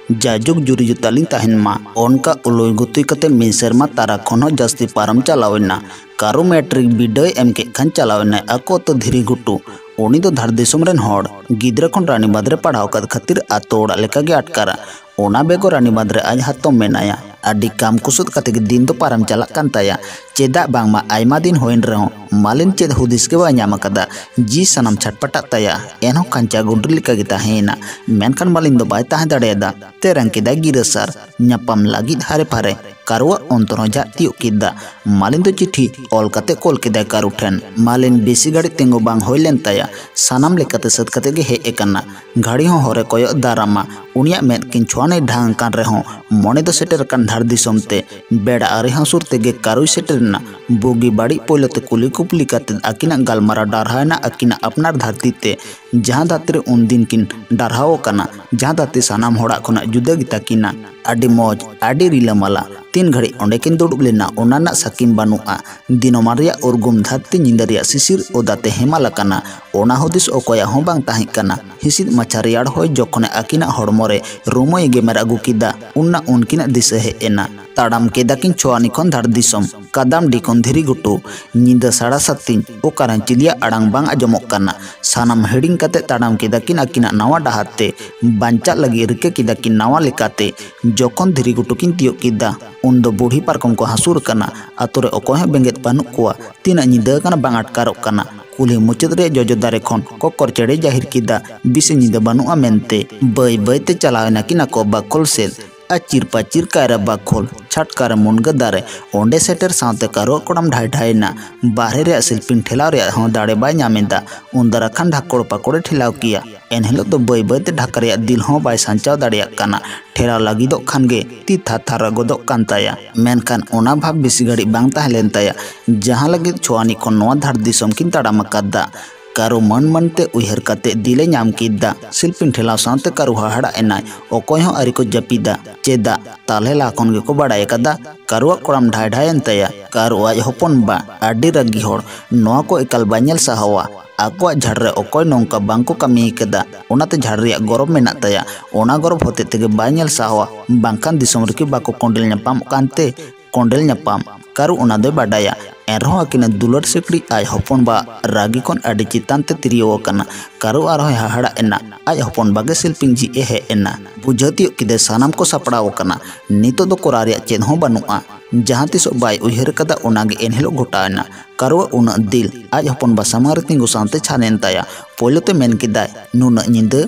ᱡᱟᱭᱡᱩᱜᱽ ᱡᱩᱨᱤ ᱡᱩᱛᱟᱹ ᱞᱤᱧ ᱛᱟᱦᱮᱱ ᱢᱟ᱾" ᱚᱱᱠᱟ ᱩᱞᱩᱭ ᱜᱩᱛᱩᱭ ᱠᱟᱛᱮ ᱢᱤᱫ ᱥᱮᱨᱢᱟ ᱛᱟᱨᱟ ᱠᱷᱚᱱ ᱦᱚᱸ ᱡᱟᱹᱥᱛᱤ ᱯᱟᱨᱚᱢ ᱪᱟᱞᱟᱣ ᱮᱱᱟ᱾ ᱠᱟᱨᱳ ᱢᱮᱴᱨᱤᱠ ᱵᱤᱰᱟᱹᱣ ᱮᱢ ᱠᱮᱫ ᱠᱷᱟᱱ ᱪᱟᱞᱟᱣ ᱮᱱᱟᱭ ᱟᱠᱚ ᱟᱹᱛᱩ ᱫᱷᱤᱨᱤ ᱜᱷᱩᱴᱩ᱾ ᱩᱱᱤ ᱫᱚ ᱫᱷᱟᱲ ᱫᱤᱥᱚᱢ ᱨᱮᱱ ᱦᱚᱲ, ᱜᱤᱫᱽᱨᱟᱹ ᱠᱷᱚᱱ ᱨᱟᱱᱤᱵᱟᱸᱫᱷ ᱨᱮ ᱯᱟᱲᱦᱟᱣ ᱟᱠᱟᱫ ᱠᱷᱟᱹᱛᱤᱨ ᱟᱛᱳ ᱚᱲᱟᱜ ᱞᱮᱠᱟᱜᱮ ᱟᱴᱠᱟᱨᱟ᱾ ᱚᱱᱟ ᱵᱮᱜᱚᱨ ᱨᱟᱱᱤᱵᱟᱸᱫᱷ ᱨᱮ ᱟᱡ ᱦᱟᱛᱚᱢ ᱢᱮᱱᱟᱭᱟ᱾ ᱟᱹᱰᱤ ᱠᱟᱢ ᱠᱩᱥᱩᱫ ᱠᱟᱛᱮ ᱜᱮ ᱫᱤᱱ ᱫᱚ ᱯᱟᱨᱚᱢ ᱪᱟᱞᱟᱜ ᱠᱟᱱ ᱛᱟᱭᱟ᱾ ᱪᱮᱫᱟᱜ ᱵᱟᱝᱢᱟ ᱟᱭᱢᱟ ᱫᱤᱱ ᱦᱩᱭᱮᱱ ᱨᱮᱦᱚᱸ ᱢᱟᱞᱤᱱ ᱪᱮᱫ ᱦᱩᱫᱤᱥ ᱜᱮ ᱵᱟᱭ ᱧᱟᱢ ᱟᱠᱟᱫᱟ᱾ ᱡᱤ ᱥᱟᱱᱟᱢ ᱪᱷᱟᱴᱯᱟᱴᱟᱜ ᱛᱟᱭᱟ, ᱮᱱᱦᱚᱸ ᱠᱷᱟᱧᱪᱟ ᱜᱩᱸᱰᱨᱤ ᱞᱮᱠᱟ ᱜᱮ ᱛᱟᱦᱮᱸᱭᱮᱱᱟ᱾ ᱢᱮᱱᱠᱷᱟᱱ ᱢᱟᱞᱤᱱ ᱫᱚ ᱵᱟᱭ ᱛᱟᱦᱮᱸ ᱫᱟᱲᱮᱭᱟᱫᱟ᱾ ᱛᱮᱨᱟᱝ ᱠᱮᱫᱟᱭ ᱜᱤᱨᱟᱹ ᱥᱟᱨ᱾ ᱧᱟᱯᱟᱢ ᱞᱟᱹᱜᱤᱫ ᱦᱟᱨᱮ ᱯᱷᱟᱨᱮ᱾ ᱠᱟᱨᱩᱣᱟᱜ ᱚᱱᱛᱚᱨ ᱦᱚᱸ ᱡᱷᱟᱜ ᱛᱤᱭᱳᱜ ᱠᱮᱫᱟ᱾ ᱢᱟᱞᱤᱱ ᱫᱚ ᱪᱤᱴᱷᱤ ᱚᱞ ᱠᱟᱛᱮ ᱠᱳᱞ ᱠᱮᱫᱟᱭ ᱠᱟᱨᱩ ᱴᱷᱮᱱ᱾ ᱢᱟᱞᱤᱱ ᱵᱮᱥᱤ ᱜᱷᱟᱹᱲᱤᱡ ᱛᱤᱸᱜᱩ ᱵᱟᱝ ᱦᱩᱭ ᱞᱮᱱ ᱛᱟᱭᱟ᱾ ᱥᱟᱱᱟᱢ ᱞᱮᱠᱟᱛᱮ ᱥᱟᱹᱛ ᱠᱟᱛᱮ ᱜᱮ ᱦᱮᱡ ᱟᱠᱟᱱᱟ᱾ ᱜᱷᱟᱹᱲᱤ ᱦᱚᱸ ᱦᱚᱨᱮ ᱠᱚᱭᱚᱜ ᱫᱟᱨᱟᱢᱟ᱾ ᱩᱱᱤᱭᱟᱜ ᱢᱮᱫ ᱠᱤᱱ ᱪᱷᱩᱣᱟᱱᱮ ᱰᱷᱟᱝ ᱟᱠᱟᱱ ᱨᱮᱦᱚᱸ ᱢᱚᱱᱮ ᱫᱚ ᱥᱮᱴᱮᱨ ᱟᱠᱟᱱ ᱫᱷᱟᱲ ᱫᱤᱥᱚᱢ ᱛᱮ᱾ ᱵᱮᱲᱟ ᱟᱹᱣᱨᱤ ᱦᱟᱹᱥᱩᱨ ᱛᱮᱜᱮ ᱠᱟᱨᱩᱭ ᱥᱮᱴᱮᱨ ᱮᱱᱟ᱾ ᱵᱩᱜᱤ ᱵᱟᱹᱲᱤᱡ ᱯᱳᱭᱞᱳ ᱛᱮ ᱠᱩᱞᱤ ᱠᱩᱯᱞᱤ ᱠᱟᱛᱮ ᱟᱹᱠᱤᱱᱟᱜ ᱜᱟᱞᱢᱟᱨᱟᱣ ᱰᱟᱨᱦᱟᱣ ᱮᱱᱟ ᱟᱹᱠᱤᱱᱟᱜ ᱟᱯᱱᱟᱨ ᱫᱷᱟᱹᱨᱛᱤ ᱛᱮ, ᱡᱟᱦᱟᱸ ᱫᱷᱟᱹᱨᱛᱤ ᱨᱮ ᱩᱱᱫᱤᱱ ᱠᱤᱱ ᱰᱟᱨᱦᱟᱣ ᱟᱠᱟᱱᱟ, ᱡᱟᱦᱟᱸ ᱫᱷᱟᱹᱨᱛᱤ ᱥᱟᱱᱟᱢ ᱦᱚᱲᱟᱜ ᱠᱷᱚᱱᱟᱜ ᱡᱩᱫᱟᱹ ᱜᱮᱛᱟ ᱠᱤᱱᱟ᱾ ᱟᱹᱰᱤ ᱢᱚᱡᱽ, ᱟᱹᱰᱤ ᱨᱤᱞᱟᱹᱢᱟᱞᱟ᱾ ᱛᱤᱱ ᱜᱷᱟᱹᱲᱤᱡ ᱚᱸᱰᱮ ᱠᱤᱱ ᱫᱩᱲᱩᱵ ᱞᱮᱱᱟ, ᱚᱱᱟ ᱨᱮᱱᱟᱜ ᱥᱟᱹᱠᱤᱢ ᱵᱟᱹᱱᱩᱜᱼᱟ᱾ ᱫᱤᱱᱚᱢᱟᱱ ᱨᱮᱭᱟᱜ ᱩᱨᱜᱩᱢ ᱫᱷᱟᱹᱨᱛᱤ ᱧᱤᱫᱟᱹ ᱨᱮᱭᱟᱜ ᱥᱤᱥᱤᱨ ᱚᱫᱟ ᱛᱮ ᱦᱮᱢᱟᱞ ᱟᱠᱟᱱᱟ, ᱚᱱᱟ ᱦᱩᱫᱤᱥ ᱚᱠᱚᱭᱟᱜ ᱦᱚᱸ ᱵᱟᱝ ᱛᱟᱦᱮᱸ ᱠᱟᱱᱟ᱾ ᱦᱤᱥᱤᱫ ᱢᱟᱪᱷᱟ ᱨᱮᱭᱟᱲ ᱦᱚᱭ ᱡᱚᱠᱷᱚᱱᱮ ᱟᱹᱠᱤᱱᱟᱜ ᱦᱚᱲᱢᱚ ᱨᱮ ᱨᱩᱢᱟᱹᱭᱮ ᱜᱮᱢᱮᱨ ᱟᱹᱜᱩ ᱠᱮᱫᱟ, ᱩᱱᱱᱟ ᱩᱱᱠᱤᱱᱟᱜ ᱫᱤᱥᱟᱹ ᱦᱮᱡ ᱮᱱᱟ᱾ ᱛᱟᱲᱟᱢ ᱠᱮᱫᱟ ᱠᱤᱱ ᱪᱷᱳᱣᱟᱱᱤ ᱠᱷᱚᱱ ᱫᱷᱟᱲ ᱫᱤᱥᱚᱢ, ᱠᱟᱫᱟᱢ ᱰᱤ ᱠᱷᱚᱱ ᱫᱷᱤᱨᱤ ᱜᱷᱩᱴᱩ᱾ ᱧᱤᱫᱟᱹ ᱥᱟᱲᱟ ᱥᱟᱛ ᱛᱤᱧ, ᱚᱠᱟᱨᱮᱱ ᱪᱤᱞᱤᱭᱟᱜ ᱟᱲᱟᱝ ᱵᱟᱝ ᱟᱸᱡᱚᱢᱚᱜ ᱠᱟᱱᱟ᱾ ᱥᱟᱱᱟᱢ ᱦᱤᱲᱤᱧ ᱠᱟᱛᱮ ᱛᱟᱲᱟᱢ ᱠᱮᱫᱟ ᱠᱤᱱ ᱟᱹᱠᱤᱱᱟᱜ ᱱᱟᱣᱟ ᱰᱟᱦᱟᱨ ᱛᱮ᱾ ᱵᱟᱧᱪᱟᱜ ᱞᱟᱹᱜᱤᱫ ᱨᱤᱠᱟᱹ ᱠᱮᱫᱟ ᱠᱤᱱ ᱱᱟᱣᱟ ᱞᱮᱠᱟᱛᱮ᱾ ᱡᱚᱠᱷᱚᱱ ᱫᱷᱤᱨᱤ ᱜᱷᱩᱴᱩ ᱠᱤᱱ ᱛᱤᱭᱳᱜ ᱠᱮᱫᱟ, ᱩᱱᱫᱚ ᱵᱩᱲᱦᱤ ᱯᱟᱨᱠᱚᱢ ᱠᱚ ᱦᱟᱹᱥᱩᱨ ᱟᱠᱟᱱᱟ᱾ ᱟᱛᱳ ᱨᱮ ᱚᱠᱚᱭ ᱦᱚᱸ ᱵᱮᱸᱜᱮᱫ ᱵᱟᱹᱱᱩᱜ ᱠᱚᱣᱟ᱾ ᱛᱤᱱᱟᱹᱜ ᱧᱤᱫᱟᱹ ᱟᱠᱟᱱᱟ ᱵᱟᱝ ᱟᱴᱠᱟᱨᱚᱜ ᱠᱟᱱᱟ᱾ ᱠᱩᱞᱦᱤ ᱢᱩᱪᱟᱹᱫ ᱨᱮ ᱡᱚᱡᱚ ᱫᱟᱨᱮ ᱠᱷᱚᱱ ᱠᱚᱠᱚᱨ ᱪᱮᱬᱮ ᱡᱟᱹᱦᱤᱨ ᱠᱮᱫᱟ, ᱵᱮᱥᱤ ᱧᱤᱫᱟᱹ ᱵᱟᱹᱱᱩᱜᱼᱟ ᱢᱮᱱᱛᱮ᱾ ᱵᱟᱹᱭ ᱵᱟᱹᱭ ᱛᱮ ᱪᱟᱞᱟᱣ ᱮᱱᱟ ᱠᱤᱱ ᱟᱠᱚ ᱵᱟᱠᱷᱳᱞ ᱥᱮᱫ᱾ ᱟᱹᱪᱤᱨ ᱯᱟᱹᱪᱤᱨ ᱠᱟᱭᱨᱟ ᱵᱟᱠᱷᱳᱞ, ᱪᱷᱟᱴᱠᱟ ᱨᱮ ᱢᱩᱱᱜᱟᱹ ᱫᱟᱨᱮ᱾ ᱚᱸᱰᱮ ᱥᱮᱴᱮᱨ ᱥᱟᱶᱛᱮ ᱠᱟᱨᱩᱣᱟᱜ ᱠᱚᱲᱟᱢ ᱰᱷᱟᱭ ᱰᱷᱟᱭ ᱮᱱᱟ᱾ ᱵᱟᱦᱨᱮ ᱨᱮᱭᱟᱜ ᱥᱤᱞᱯᱤᱧ ᱴᱷᱮᱞᱟᱣ ᱨᱮᱭᱟᱜ ᱦᱚᱸ ᱫᱟᱲᱮ ᱵᱟᱭ ᱧᱟᱢ ᱮᱫᱟ᱾ ᱩᱱ ᱫᱟᱨᱟ ᱠᱷᱟᱱ ᱰᱷᱟᱠᱚᱲ ᱯᱟᱠᱚᱲᱮ ᱴᱷᱮᱞᱟᱣ ᱠᱮᱭᱟ᱾ ᱮᱱᱦᱤᱞᱳᱜ ᱫᱚ ᱵᱟᱹᱭ ᱵᱟᱹᱭ ᱛᱮ ᱰᱷᱟᱠᱟ ᱨᱮᱭᱟᱜ ᱫᱤᱞ ᱦᱚᱸ ᱵᱟᱭ ᱥᱟᱧᱪᱟᱣ ᱫᱟᱲᱮᱭᱟᱜ ᱠᱟᱱᱟ᱾ ᱴᱷᱮᱞᱟᱣ ᱞᱟᱹᱜᱤᱫᱚᱜ ᱠᱷᱟᱱ ᱜᱮ ᱛᱤ ᱛᱷᱟᱨ ᱛᱷᱟᱨ ᱜᱚᱫᱚᱜ ᱠᱟᱱ ᱛᱟᱭᱟ᱾ ᱢᱮᱱᱠᱷᱟᱱ ᱚᱱᱟ ᱵᱷᱟᱵᱽ ᱵᱮᱥᱤ ᱜᱷᱟᱹᱲᱤᱡ ᱵᱟᱝ ᱛᱟᱦᱮᱸ ᱞᱮᱱ ᱛᱟᱭᱟ᱾ ᱡᱟᱦᱟᱸ ᱞᱟᱹᱜᱤᱫ ᱪᱷᱳᱣᱟᱱᱤ ᱠᱷᱚᱱ ᱱᱚᱣᱟ ᱫᱷᱟᱲ ᱫᱤᱥᱚᱢ ᱠᱤᱱ ᱛᱟᱲᱟᱢ ᱟᱠᱟᱫᱟ᱾ ᱠᱟᱹᱨᱩ ᱢᱟᱹᱱ ᱢᱟᱹᱱ ᱛᱮ ᱩᱭᱦᱟᱹᱨ ᱠᱟᱛᱮ ᱫᱤᱞᱮ ᱧᱟᱢ ᱠᱮᱫᱟ᱾ ᱥᱤᱞᱯᱤᱧ ᱴᱷᱮᱞᱟᱣ ᱥᱟᱶᱛᱮ ᱠᱟᱹᱨᱩ ᱦᱟᱦᱟᱲᱟᱜ ᱮᱱᱟᱭ᱾ ᱚᱠᱚᱭ ᱦᱚᱸ ᱟᱹᱣᱨᱤ ᱠᱚ ᱡᱟᱹᱯᱤᱫᱟ᱾ ᱪᱮᱫᱟᱜ? ᱛᱟᱞᱦᱮ ᱞᱟᱦᱟ ᱠᱷᱚᱱ ᱜᱮᱠᱚ ᱵᱟᱲᱟᱭ ᱟᱠᱟᱫᱟ ᱠᱟᱹᱨᱩᱣᱟᱜ ᱠᱚᱲᱟᱢ ᱰᱷᱟᱭ ᱰᱷᱟᱭ ᱮᱱ ᱛᱟᱭᱟ᱾ ᱠᱟᱹᱨᱩ ᱟᱡ ᱦᱚᱯᱚᱱ ᱵᱟ ᱟᱹᱰᱤ ᱨᱟᱹᱜᱤ ᱦᱚᱲ, ᱱᱚᱣᱟ ᱠᱚ ᱮᱠᱟᱞ ᱵᱟᱭ ᱧᱮᱞ ᱥᱟᱦᱟᱣᱟ᱾ ᱟᱠᱚᱣᱟᱜ ᱡᱷᱟᱲ ᱨᱮ ᱚᱠᱚᱭ ᱱᱚᱝᱠᱟ ᱵᱟᱝ ᱠᱚ ᱠᱟᱹᱢᱤ ᱟᱠᱟᱫᱟ᱾ ᱚᱱᱟᱛᱮ ᱡᱷᱟᱲ ᱨᱮᱭᱟᱜ ᱜᱚᱨᱚᱵᱽ ᱢᱮᱱᱟᱜ ᱛᱟᱭᱟ᱾ ᱚᱱᱟ ᱜᱚᱨᱚᱵᱽ ᱦᱚᱛᱮ ᱛᱮᱜᱮ ᱵᱟᱭ ᱧᱮᱞ ᱥᱟᱦᱟᱣᱟ, ᱵᱟᱝᱠᱷᱟᱱ ᱫᱤᱥᱚᱢ ᱨᱮᱠᱤ ᱵᱟᱠᱚ ᱠᱚᱸᱰᱮᱞ ᱧᱟᱯᱟᱢᱚᱜ ᱠᱟᱱᱛᱮ? ᱠᱚᱸᱰᱮᱞ ᱧᱟᱯᱟᱢ᱾ ᱠᱟᱹᱨᱩ ᱚᱱᱟ ᱫᱚᱭ ᱵᱟᱰᱟᱭᱟ᱾ ᱮᱱᱨᱮᱦᱚᱸ ᱟᱹᱠᱤᱱᱟᱜ ᱫᱩᱞᱟᱹᱲ ᱥᱤᱠᱲᱤᱡ ᱟᱡ ᱦᱚᱯᱚᱱ ᱵᱟ ᱨᱟᱹᱜᱤ ᱠᱷᱚᱱ ᱟᱹᱰᱤ ᱪᱮᱛᱟᱱ ᱛᱮ ᱛᱤᱨᱭᱳ ᱟᱠᱟᱱᱟ᱾ ᱠᱟᱹᱨᱩ ᱟᱨᱦᱚᱸᱭ ᱦᱟᱦᱟᱲᱟᱜ ᱮᱱᱟ᱾ ᱟᱡ ᱦᱚᱯᱚᱱ ᱵᱟ ᱜᱮ ᱥᱤᱞᱯᱤᱧ ᱡᱷᱤᱡ ᱮ ᱦᱮᱡ ᱮᱱᱟ᱾ ᱵᱩᱡᱷᱟᱹᱣ ᱛᱤᱭᱳᱜ ᱠᱮᱫᱟᱭ ᱥᱟᱱᱟᱢ ᱠᱚ ᱥᱟᱯᱲᱟᱣ ᱟᱠᱟᱱᱟ᱾ ᱱᱤᱛᱚᱜ ᱫᱚ ᱠᱚᱨᱟᱣ ᱨᱮᱭᱟᱜ ᱪᱮᱫ ᱦᱚᱸ ᱵᱟᱹᱱᱩᱜᱼᱟ᱾ ᱡᱟᱦᱟᱸ ᱛᱤᱥᱚᱜ ᱵᱟᱭ ᱩᱭᱦᱟᱹᱨ ᱟᱠᱟᱫᱟ, ᱚᱱᱟᱜᱮ ᱮᱱᱦᱤᱞᱳᱜ ᱜᱷᱚᱴᱟᱣ ᱮᱱᱟ᱾ ᱠᱟᱹᱨᱩᱣᱟᱜ ᱩᱱᱟᱹᱜ ᱫᱤᱞ ᱟᱡ ᱦᱚᱯᱚᱱ ᱵᱟ ᱥᱟᱢᱟᱝ ᱨᱮ ᱛᱤᱸᱜᱩ ᱥᱟᱶᱛᱮ ᱪᱷᱟᱱ ᱮᱱ ᱛᱟᱭᱟ᱾ ᱯᱳᱭᱞᱳ ᱛᱮ ᱢᱮᱱ ᱠᱮᱫᱟᱭ, ᱱᱩᱱᱟᱹᱜ ᱧᱤᱫᱟᱹ?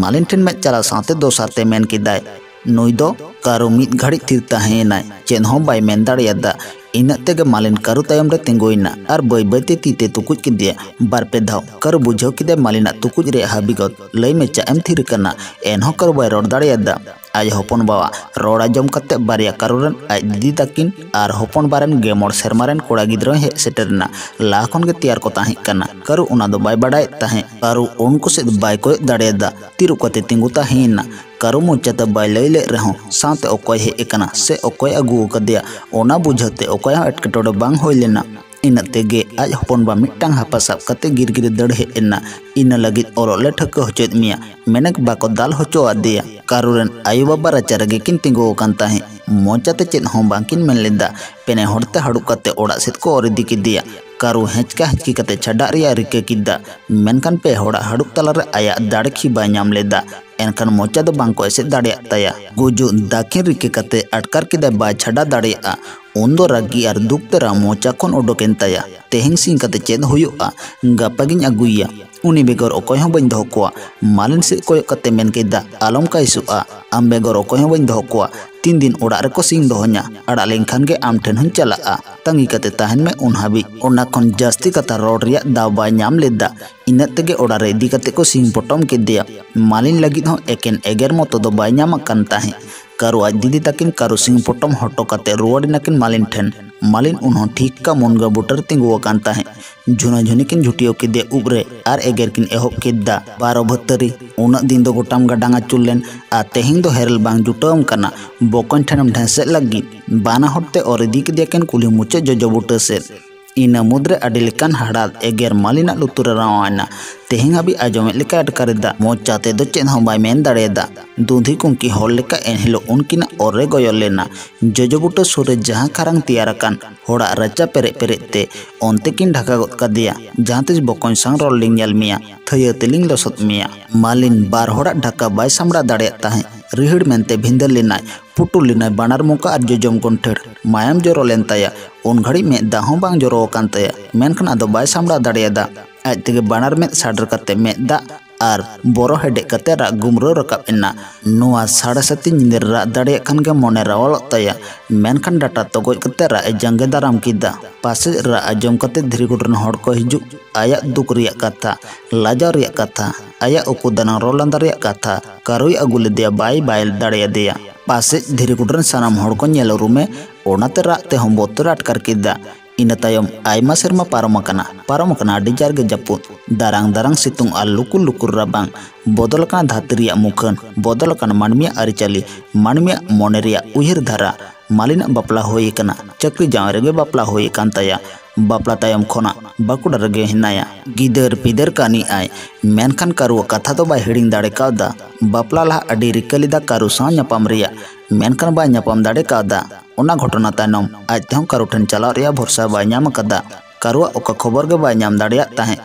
ᱢᱟᱞᱤᱱ ᱴᱷᱮᱱ ᱢᱮᱫ ᱪᱟᱞᱟᱣ ᱥᱟᱶᱛᱮ ᱫᱚᱥᱟᱨ ᱛᱮ ᱢᱮᱱ ᱠᱮᱫᱟᱭ, ᱱᱩᱭ ᱫᱚ ᱠᱟᱹᱨᱩ ᱢᱤᱫ ᱜᱷᱟᱹᱲᱤᱡ ᱛᱷᱤᱨ ᱛᱟᱦᱮᱸᱭᱮᱱᱟᱭ, ᱪᱮᱫ ᱦᱚᱸ ᱵᱟᱭ ᱢᱮᱱ ᱫᱟᱲᱮᱭᱟᱫᱟ᱾ ᱤᱱᱟᱹᱜ ᱛᱮᱜᱮ ᱢᱟᱞᱤᱱ ᱠᱟᱹᱨᱩ ᱛᱟᱭᱚᱢ ᱨᱮ ᱛᱤᱸᱜᱩᱭᱮᱱᱟ ᱟᱨ ᱵᱟᱹᱭ ᱵᱟᱹᱭ ᱛᱮ ᱛᱤ ᱛᱮ ᱛᱩᱠᱩᱡ ᱠᱮᱫᱮᱭᱟ᱾ ᱵᱟᱨ ᱯᱮ ᱫᱷᱟᱣ ᱠᱟᱹᱨᱩ ᱵᱩᱡᱷᱟᱹᱣ ᱠᱮᱫᱟᱭ ᱢᱟᱞᱤᱱᱟᱜ ᱛᱩᱠᱩᱡ ᱨᱮᱭᱟᱜ ᱦᱟᱹᱵᱤᱜᱚᱛ᱾ ᱞᱟᱹᱭ ᱢᱮ, ᱪᱟᱜ ᱮᱢ ᱛᱷᱤᱨ ᱟᱠᱟᱱᱟ? ᱮᱱᱦᱚᱸ ᱠᱟᱹᱨᱩ ᱵᱟᱭ ᱨᱚᱲ ᱫᱟᱲᱮᱭᱟᱫᱟ᱾ ᱟᱡ ᱦᱚᱯᱚᱱ ᱵᱟᱣᱟᱜ ᱨᱚᱲ ᱟᱸᱡᱚᱢ ᱠᱟᱛᱮ ᱵᱟᱨᱭᱟ ᱠᱟᱹᱨᱩ ᱨᱮᱱ ᱟᱡ ᱫᱤᱫᱤ ᱛᱟᱹᱠᱤᱱ ᱟᱨ ᱦᱚᱯᱚᱱ ᱵᱟ ᱨᱮᱱ ᱜᱮ ᱢᱚᱬ ᱥᱮᱨᱢᱟ ᱨᱮᱱ ᱠᱚᱲᱟ ᱜᱤᱫᱽᱨᱟᱹ ᱦᱚᱸᱭ ᱦᱮᱡ ᱥᱮᱴᱮᱨ ᱮᱱᱟ᱾ ᱞᱟᱦᱟ ᱠᱷᱚᱱ ᱜᱮ ᱛᱮᱭᱟᱨ ᱠᱚ ᱛᱟᱦᱮᱸ ᱠᱟᱱᱟ᱾ ᱠᱟᱹᱨᱩ ᱚᱱᱟ ᱫᱚ ᱵᱟᱭ ᱵᱟᱰᱟᱭᱮᱫ ᱛᱟᱦᱮᱸᱫ᱾ ᱠᱟᱹᱨᱩ ᱩᱱᱠᱩ ᱥᱮᱫ ᱵᱟᱭ ᱠᱚᱭᱚᱜ ᱫᱟᱲᱮᱭᱟᱫᱟ᱾ ᱛᱤᱨᱩᱵ ᱠᱟᱛᱮ ᱛᱤᱸᱜᱩ ᱛᱟᱦᱮᱸᱭᱮᱱᱟ᱾ ᱠᱟᱹᱨᱩ ᱢᱚᱪᱟᱛᱮ ᱵᱟᱭ ᱞᱟᱹᱭ ᱞᱮᱫ ᱨᱮᱦᱚᱸ, ᱥᱟᱶᱛᱮ ᱚᱠᱚᱭ ᱦᱮᱡ ᱟᱠᱟᱱᱟ ᱥᱮ ᱚᱠᱚᱭ ᱟᱹᱜᱩ ᱟᱠᱟᱫᱮᱭᱟ, ᱚᱱᱟ ᱵᱩᱡᱷᱟᱹᱣ ᱛᱮ ᱚᱠᱚᱭ ᱦᱚᱸ ᱮᱴᱠᱮᱴᱚᱬᱮ ᱵᱟᱝ ᱦᱩᱭ ᱞᱮᱱᱟ᱾ ᱤᱱᱟᱹᱜ ᱛᱮᱜᱮ ᱟᱡ ᱦᱚᱯᱚᱱ ᱵᱟ ᱢᱤᱫᱴᱟᱝ ᱦᱟᱯᱟ ᱥᱟᱵ ᱠᱟᱛᱮ ᱜᱤᱨ ᱜᱤᱨ ᱫᱟᱹᱲ ᱦᱮᱡ ᱮᱱᱟ᱾ ᱤᱱᱟᱹ ᱞᱟᱹᱜᱤᱫ ᱚᱞᱚᱜ ᱞᱮ ᱴᱷᱟᱹᱣᱠᱟᱹ ᱦᱚᱪᱚᱭᱮᱫ ᱢᱮᱭᱟ᱾ ᱢᱮᱱᱮᱠ ᱵᱟᱠᱚ ᱫᱟᱞ ᱦᱚᱪᱚ ᱟᱫᱮᱭᱟ᱾ ᱠᱟᱹᱨᱩ ᱨᱮᱱ ᱟᱭᱳ ᱵᱟᱵᱟ ᱨᱟᱪᱟ ᱨᱮᱜᱮ ᱠᱤᱱ ᱛᱤᱸᱜᱩ ᱟᱠᱟᱱ ᱛᱟᱦᱮᱸᱫ᱾ ᱢᱚᱪᱟᱛᱮ ᱪᱮᱫ ᱦᱚᱸ ᱵᱟᱝᱠᱤᱱ ᱢᱮᱱ ᱞᱮᱫᱟ᱾ ᱯᱮᱱᱮ ᱦᱚᱲᱛᱮ ᱦᱟᱹᱲᱩᱵ ᱠᱟᱛᱮ ᱚᱲᱟᱜ ᱥᱮᱫ ᱠᱚ ᱚᱨ ᱤᱫᱤ ᱠᱮᱫᱮᱭᱟ᱾ ᱠᱟᱹᱨᱩ ᱦᱮᱸᱪᱠᱟ ᱦᱮᱸᱪᱠᱤ ᱠᱟᱛᱮ ᱪᱷᱟᱰᱟᱜ ᱨᱮᱭᱟᱜ ᱨᱤᱠᱟᱹ ᱠᱮᱫᱟ, ᱢᱮᱱᱠᱷᱟᱱ ᱯᱮ ᱦᱚᱲᱟᱜ ᱦᱟᱹᱲᱩᱵ ᱛᱟᱞᱟᱨᱮ ᱟᱭᱟᱜ ᱫᱟᱲᱮ ᱠᱷᱤ ᱵᱟᱭ ᱧᱟᱢ ᱞᱮᱫᱟ᱾ ᱮᱱᱠᱷᱟᱱ ᱢᱚᱪᱟ ᱫᱚ ᱵᱟᱝ ᱠᱚ ᱮᱥᱮᱫ ᱫᱟᱲᱮᱭᱟᱜ ᱛᱟᱭᱟ᱾ ᱜᱩᱡᱩᱜ ᱫᱟᱹᱠᱷᱤᱱ ᱨᱤᱠᱟᱹ ᱠᱟᱛᱮ ᱟᱴᱠᱟᱨ ᱠᱮᱫᱟᱭ ᱵᱟᱭ ᱪᱷᱟᱰᱟ ᱫᱟᱲᱮᱭᱟᱜᱼᱟ᱾ ᱩᱱᱫᱚ ᱨᱟᱹᱜᱤ ᱟᱨ ᱫᱩᱠ ᱛᱮᱨᱟ ᱢᱚᱪᱟ ᱠᱷᱚᱱ ᱚᱰᱚᱠᱮᱱ ᱛᱟᱭᱟ, ᱛᱮᱦᱮᱧ ᱥᱤᱧ ᱠᱟᱛᱮ ᱪᱮᱫ ᱦᱩᱭᱩᱜᱼᱟ? ᱜᱟᱯᱟᱜᱤᱧ ᱟᱹᱜᱩᱭᱮᱭᱟ᱾ ᱩᱱᱤ ᱵᱮᱜᱚᱨ ᱚᱠᱚᱭ ᱦᱚᱸ ᱵᱟᱹᱧ ᱫᱚᱦᱚ ᱠᱚᱣᱟ᱾ ᱢᱟᱞᱤᱱ ᱥᱮᱫ ᱠᱚᱭᱚᱜ ᱠᱟᱛᱮ ᱢᱮᱱ ᱠᱮᱫᱟ, ᱟᱞᱚᱢ ᱠᱟᱹᱭᱥᱩᱜᱼᱟ᱾ ᱟᱢ ᱵᱮᱜᱚᱨ ᱚᱠᱚᱭ ᱦᱚᱸ ᱵᱟᱹᱧ ᱫᱚᱦᱚ ᱠᱚᱣᱟ᱾ ᱛᱤᱱ ᱫᱤᱱ ᱚᱲᱟᱜ ᱨᱮᱠᱚ ᱥᱤᱧ ᱫᱚᱦᱚᱧᱟ? ᱟᱲᱟᱜ ᱞᱮᱱᱠᱷᱟᱱ ᱜᱮ ᱟᱢ ᱴᱷᱮᱱ ᱦᱚᱸᱧ ᱪᱟᱞᱟᱜᱼᱟ᱾ ᱛᱟᱺᱜᱤ ᱠᱟᱛᱮ ᱛᱟᱦᱮᱱ ᱢᱮ ᱩᱱ ᱦᱟᱹᱵᱤᱡ᱾ ᱚᱱᱟ ᱠᱷᱚᱱ ᱡᱟᱹᱥᱛᱤ ᱠᱟᱛᱷᱟ ᱨᱚᱲ ᱨᱮᱭᱟᱜ ᱫᱟᱣ ᱵᱟᱭ ᱧᱟᱢ ᱞᱮᱫᱟ᱾ ᱤᱱᱟᱹᱜ ᱛᱮᱜᱮ ᱚᱲᱟᱜ ᱨᱮ ᱤᱫᱤ ᱠᱟᱛᱮ ᱠᱚ ᱥᱤᱧ ᱯᱚᱴᱚᱢ ᱠᱮᱫᱮᱭᱟ᱾ ᱢᱟᱞᱤᱱ ᱞᱟᱹᱜᱤᱫ ᱦᱚᱸ ᱮᱠᱮᱱ ᱮᱜᱮᱨ ᱢᱚᱛᱚ ᱫᱚ ᱵᱟᱭ ᱧᱟᱢ ᱟᱠᱟᱱ ᱛᱟᱦᱮᱸᱫ᱾ ᱠᱟᱹᱨᱩ ᱟᱡ ᱫᱤᱫᱤ ᱛᱟᱹᱠᱤᱱ ᱠᱟᱹᱨᱩ ᱥᱤᱝ ᱯᱚᱴᱚᱢ ᱦᱚᱴᱚ ᱠᱟᱛᱮ ᱨᱩᱣᱟᱹᱲ ᱮᱱᱟᱠᱤᱱ ᱢᱟᱹᱞᱤᱱ ᱴᱷᱮᱱ᱾ ᱢᱟᱹᱞᱤᱱ ᱩᱱᱦᱚᱸ ᱴᱷᱤᱠ ᱠᱟ ᱢᱩᱱᱜᱟᱹ ᱵᱩᱴᱟᱹᱨᱮ ᱛᱤᱸᱜᱩ ᱟᱠᱟᱱ ᱛᱟᱦᱮᱸᱫ᱾ ᱡᱷᱩᱱᱟᱹ ᱡᱷᱩᱱᱤ ᱠᱤᱱ ᱡᱷᱩᱴᱤᱭᱟᱹᱣ ᱠᱮᱫᱮᱭᱟ ᱩᱵ ᱨᱮ ᱟᱨ ᱮᱜᱮᱨ ᱠᱤᱱ ᱮᱦᱚᱵ ᱠᱮᱫᱟ, "ᱵᱟᱨᱚ ᱵᱷᱟᱹᱛᱟᱹᱨᱤ, ᱩᱱᱟᱹᱜ ᱫᱤᱱ ᱫᱚ ᱜᱚᱴᱟᱢ ᱜᱟᱰᱟᱝ ᱟᱹᱪᱩᱨ ᱞᱮᱱ ᱟᱨ ᱛᱮᱦᱮᱧ ᱫᱚ ᱦᱮᱨᱮᱞ ᱵᱟᱝ ᱡᱩᱴᱟᱹᱣᱟᱢ ᱠᱟᱱᱟ ᱵᱚᱠᱚᱧ ᱴᱷᱮᱱᱮᱢ ᱰᱷᱮᱸᱥᱮᱫ ᱞᱟᱹᱜᱤᱫ?" ᱵᱟᱱᱟ ᱦᱚᱲ ᱛᱮ ᱚᱨ ᱤᱫᱤ ᱠᱮᱫᱮᱭᱟᱠᱤᱱ ᱠᱩᱞᱦᱤ ᱢᱩᱪᱟᱹᱫ ᱡᱚᱡᱚ ᱵᱩᱴᱟᱹ ᱥᱮᱫ᱾ ᱤᱱᱟᱹ ᱢᱩᱫᱽᱨᱮ ᱟᱹᱰᱤ ᱞᱮᱠᱟᱱ ᱦᱟᱲᱟᱫ ᱮᱜᱮᱨ ᱢᱟᱹᱞᱤᱱᱟᱜ ᱞᱩᱛᱩᱨ ᱨᱮ ᱨᱟᱶᱟᱣ ᱮᱱᱟ᱾ ᱛᱮᱦᱮᱧ ᱦᱟᱹᱵᱤᱡ ᱟᱸᱡᱚᱢᱮᱫ ᱞᱮᱠᱟᱭ ᱟᱴᱠᱟᱨ ᱮᱫᱟ᱾ ᱢᱚᱪᱟ ᱛᱮᱫᱚ ᱪᱮᱫ ᱦᱚᱸ ᱵᱟᱭ ᱢᱮᱱ ᱫᱟᱲᱮᱭᱟᱫᱟ᱾ ᱫᱩᱸᱫᱷᱤ ᱠᱩᱝᱠᱤ ᱦᱚᱲ ᱞᱮᱠᱟ ᱮᱱᱦᱤᱞᱳᱜ ᱩᱱᱠᱤᱱᱟᱜ ᱚᱨ ᱨᱮ ᱜᱚᱭᱚ ᱞᱮᱱᱟ᱾ ᱡᱚᱡᱚ ᱵᱩᱴᱟᱹ ᱥᱩᱨ ᱨᱮ ᱡᱟᱦᱟᱸ ᱠᱷᱟᱨᱟᱝ ᱛᱮᱭᱟᱨ ᱟᱠᱟᱱ ᱦᱚᱲᱟᱜ ᱨᱟᱪᱟ ᱯᱮᱨᱮᱡ ᱯᱮᱨᱮᱡ ᱛᱮ ᱚᱱᱛᱮ ᱠᱤᱱ ᱰᱷᱟᱠᱟ ᱜᱚᱫ ᱠᱟᱫᱮᱭᱟ᱾ "ᱡᱟᱦᱟᱸ ᱛᱤᱥ ᱵᱚᱠᱚᱧ ᱥᱟᱝ ᱨᱚᱲ ᱞᱤᱧ ᱧᱮᱞ ᱢᱮᱭᱟ, ᱛᱷᱟᱹᱭᱟᱹ ᱛᱮᱞᱤᱧ ᱞᱚᱥᱚᱫ ᱢᱮᱭᱟ᱾" ᱢᱟᱹᱞᱤᱱ ᱵᱟᱨ ᱦᱚᱲᱟᱜ ᱰᱷᱟᱠᱟ ᱵᱟᱭ ᱥᱟᱢᱵᱲᱟᱣ ᱫᱟᱲᱮᱭᱟᱜ ᱛᱟᱦᱮᱸᱫ᱾ ᱨᱤᱦᱤᱲ ᱢᱮᱱᱛᱮ ᱵᱷᱤᱸᱫᱟᱹᱲ ᱞᱮᱱᱟᱭ᱾ ᱯᱩᱴᱩᱨ ᱞᱮᱱᱟᱭ ᱵᱟᱱᱟᱨ ᱢᱚᱠᱟ ᱟᱨ ᱡᱚᱡᱚᱢ ᱜᱚᱱᱴᱷᱮᱲ᱾ ᱢᱟᱭᱟᱢ ᱡᱚᱨᱚ ᱞᱮᱱ ᱛᱟᱭᱟ᱾ ᱩᱱ ᱜᱷᱟᱹᱲᱤᱡ ᱢᱮᱫ ᱫᱟᱜ ᱦᱚᱸ ᱵᱟᱝ ᱡᱚᱨᱚ ᱟᱠᱟᱱ ᱛᱟᱭᱟ, ᱢᱮᱱᱠᱷᱟᱱ ᱟᱫᱚ ᱵᱟᱭ ᱥᱟᱢᱵᱲᱟᱣ ᱫᱟᱲᱮᱭᱟᱫᱟ᱾ ᱟᱡ ᱛᱮᱜᱮ ᱵᱟᱱᱟᱨ ᱢᱮᱫ ᱥᱟᱰᱮᱨ ᱠᱟᱛᱮ ᱢᱮᱫ ᱫᱟᱜ ᱟᱨ ᱵᱚᱨᱚ ᱦᱮᱰᱮᱡ ᱠᱟᱛᱮ ᱨᱟᱜ ᱜᱩᱢᱨᱟᱹᱣ ᱨᱟᱠᱟᱵ ᱮᱱᱟ᱾ ᱱᱚᱣᱟ ᱥᱟᱲᱮ ᱥᱟᱛᱤ ᱧᱤᱫᱟᱹ ᱨᱮ ᱨᱟᱜ ᱫᱟᱲᱮᱭᱟᱜ ᱠᱷᱟᱱ ᱜᱮ ᱢᱚᱱᱮ ᱨᱟᱣᱟᱞᱚᱜ ᱛᱟᱭᱟ, ᱢᱮᱱᱠᱷᱟᱱ ᱰᱟᱴᱟ ᱛᱚᱜᱚᱡ ᱠᱟᱛᱮ ᱨᱟᱜ ᱮ ᱡᱟᱸᱜᱮ ᱫᱟᱨᱟᱢ ᱠᱮᱫᱟ᱾ ᱯᱟᱥᱮᱡ ᱨᱟᱜ ᱟᱸᱡᱚᱢ ᱠᱟᱛᱮ ᱫᱷᱤᱨᱤ ᱜᱩᱴᱩᱨ ᱨᱮᱱ ᱦᱚᱲ ᱠᱚ ᱦᱤᱡᱩᱜ, ᱟᱭᱟᱜ ᱫᱩᱠ ᱨᱮᱭᱟᱜ ᱠᱟᱛᱷᱟ, ᱞᱟᱡᱟᱣ ᱨᱮᱭᱟᱜ ᱠᱟᱛᱷᱟ, ᱟᱭᱟᱜ ᱩᱠᱩ ᱫᱟᱱᱟᱝ ᱨᱚᱲ ᱞᱟᱸᱫᱟ ᱨᱮᱭᱟᱜ ᱠᱟᱛᱷᱟ ᱠᱟᱹᱨᱩᱭ ᱟᱹᱜᱩ ᱞᱮᱫᱮᱭᱟ, ᱵᱟᱭ ᱵᱟᱭ ᱫᱟᱲᱮᱭᱟᱫᱮᱭᱟ᱾ ᱯᱟᱥᱮᱡ ᱫᱷᱤᱨᱤ ᱜᱩᱴᱩᱨ ᱨᱮᱱ ᱥᱟᱱᱟᱢ ᱦᱚᱲ ᱠᱚ ᱧᱮᱞ ᱩᱨᱩᱢᱮ, ᱚᱱᱟᱛᱮ ᱨᱟᱜ ᱛᱮᱦᱚᱸ ᱵᱚᱛᱚᱨ ᱮ ᱟᱴᱠᱟᱨ ᱠᱮᱫᱟ᱾ ᱤᱱᱟᱹ ᱛᱟᱭᱚᱢ ᱟᱭᱢᱟ ᱥᱮᱨᱢᱟ ᱯᱟᱨᱚᱢ ᱟᱠᱟᱱᱟ᱾ ᱯᱟᱨᱚᱢ ᱟᱠᱟᱱᱟ ᱟᱹᱰᱤ ᱡᱟᱨᱜᱮ ᱡᱟᱹᱯᱩᱫ, ᱫᱟᱨᱟᱝ ᱫᱟᱨᱟᱝ ᱥᱤᱛᱩᱝ ᱟᱨ ᱞᱩᱠᱩᱨ ᱞᱩᱠᱩᱨ ᱨᱟᱵᱟᱝ᱾ ᱵᱚᱫᱚᱞ ᱟᱠᱟᱱᱟ ᱫᱷᱟᱹᱨᱛᱤ ᱨᱮᱭᱟᱜ ᱢᱩᱠᱷᱟᱹᱱ, ᱵᱚᱫᱚᱞ ᱟᱠᱟᱱᱟ ᱢᱟᱹᱱᱢᱤᱭᱟᱜ ᱟᱹᱨᱤᱪᱟᱹᱞᱤ, ᱢᱟᱹᱱᱢᱤᱭᱟᱜ ᱢᱚᱱᱮ ᱨᱮᱭᱟᱜ ᱩᱭᱦᱟᱹᱨ ᱫᱷᱟᱨᱟ᱾ ᱢᱟᱹᱞᱤᱱᱟᱜ ᱵᱟᱯᱞᱟ ᱦᱩᱭ ᱟᱠᱟᱱᱟ, ᱪᱟᱹᱠᱨᱤ ᱡᱟᱶᱟᱭ ᱨᱮᱜᱮ ᱵᱟᱯᱞᱟ ᱦᱩᱭ ᱟᱠᱟᱱ ᱛᱟᱭᱟ᱾ ᱵᱟᱯᱞᱟ ᱛᱟᱭᱚᱢ ᱠᱷᱚᱱᱟᱜ ᱵᱟᱸᱠᱩᱲᱟ ᱨᱮᱜᱮ ᱦᱮᱱᱟᱭᱟ᱾ ᱜᱤᱫᱟᱹᱨ ᱯᱤᱫᱟᱹᱨ ᱠᱟᱱᱤᱜ ᱟᱭ, ᱢᱮᱱᱠᱷᱟᱱ ᱠᱟᱹᱨᱩᱣᱟᱜ ᱠᱟᱛᱷᱟ ᱫᱚ ᱵᱟᱭ ᱦᱤᱲᱤᱧ ᱫᱟᱲᱮ ᱠᱟᱣᱫᱟ᱾ ᱵᱟᱯᱞᱟ ᱞᱟᱦᱟ ᱟᱹᱰᱤ ᱨᱤᱠᱟᱹ ᱞᱮᱫᱟ ᱠᱟᱹᱨᱩ ᱥᱟᱶ ᱧᱟᱯᱟᱢ ᱨᱮᱭᱟᱜ, ᱢᱮᱱᱠᱷᱟᱱ ᱵᱟᱭ ᱧᱟᱯᱟᱢ ᱫᱟᱲᱮ ᱠᱟᱣᱫᱟ᱾ ᱚᱱᱟ ᱜᱷᱚᱴᱚᱱᱟ ᱛᱟᱭᱱᱚᱢ ᱟᱡ ᱛᱮᱦᱚᱸ ᱠᱟᱹᱨᱩ ᱴᱷᱮᱱ ᱪᱟᱞᱟᱜ ᱨᱮᱭᱟᱜ ᱵᱷᱚᱨᱥᱟ ᱵᱟᱭ ᱧᱟᱢ ᱟᱠᱟᱫᱟ᱾ ᱠᱟᱹᱨᱩᱣᱟᱜ ᱚᱠᱟ ᱠᱷᱚᱵᱚᱨ ᱜᱮ ᱵᱟᱭ ᱧᱟᱢ ᱫᱟᱲᱮᱭᱟᱜ ᱛᱟᱦᱮᱸᱫ᱾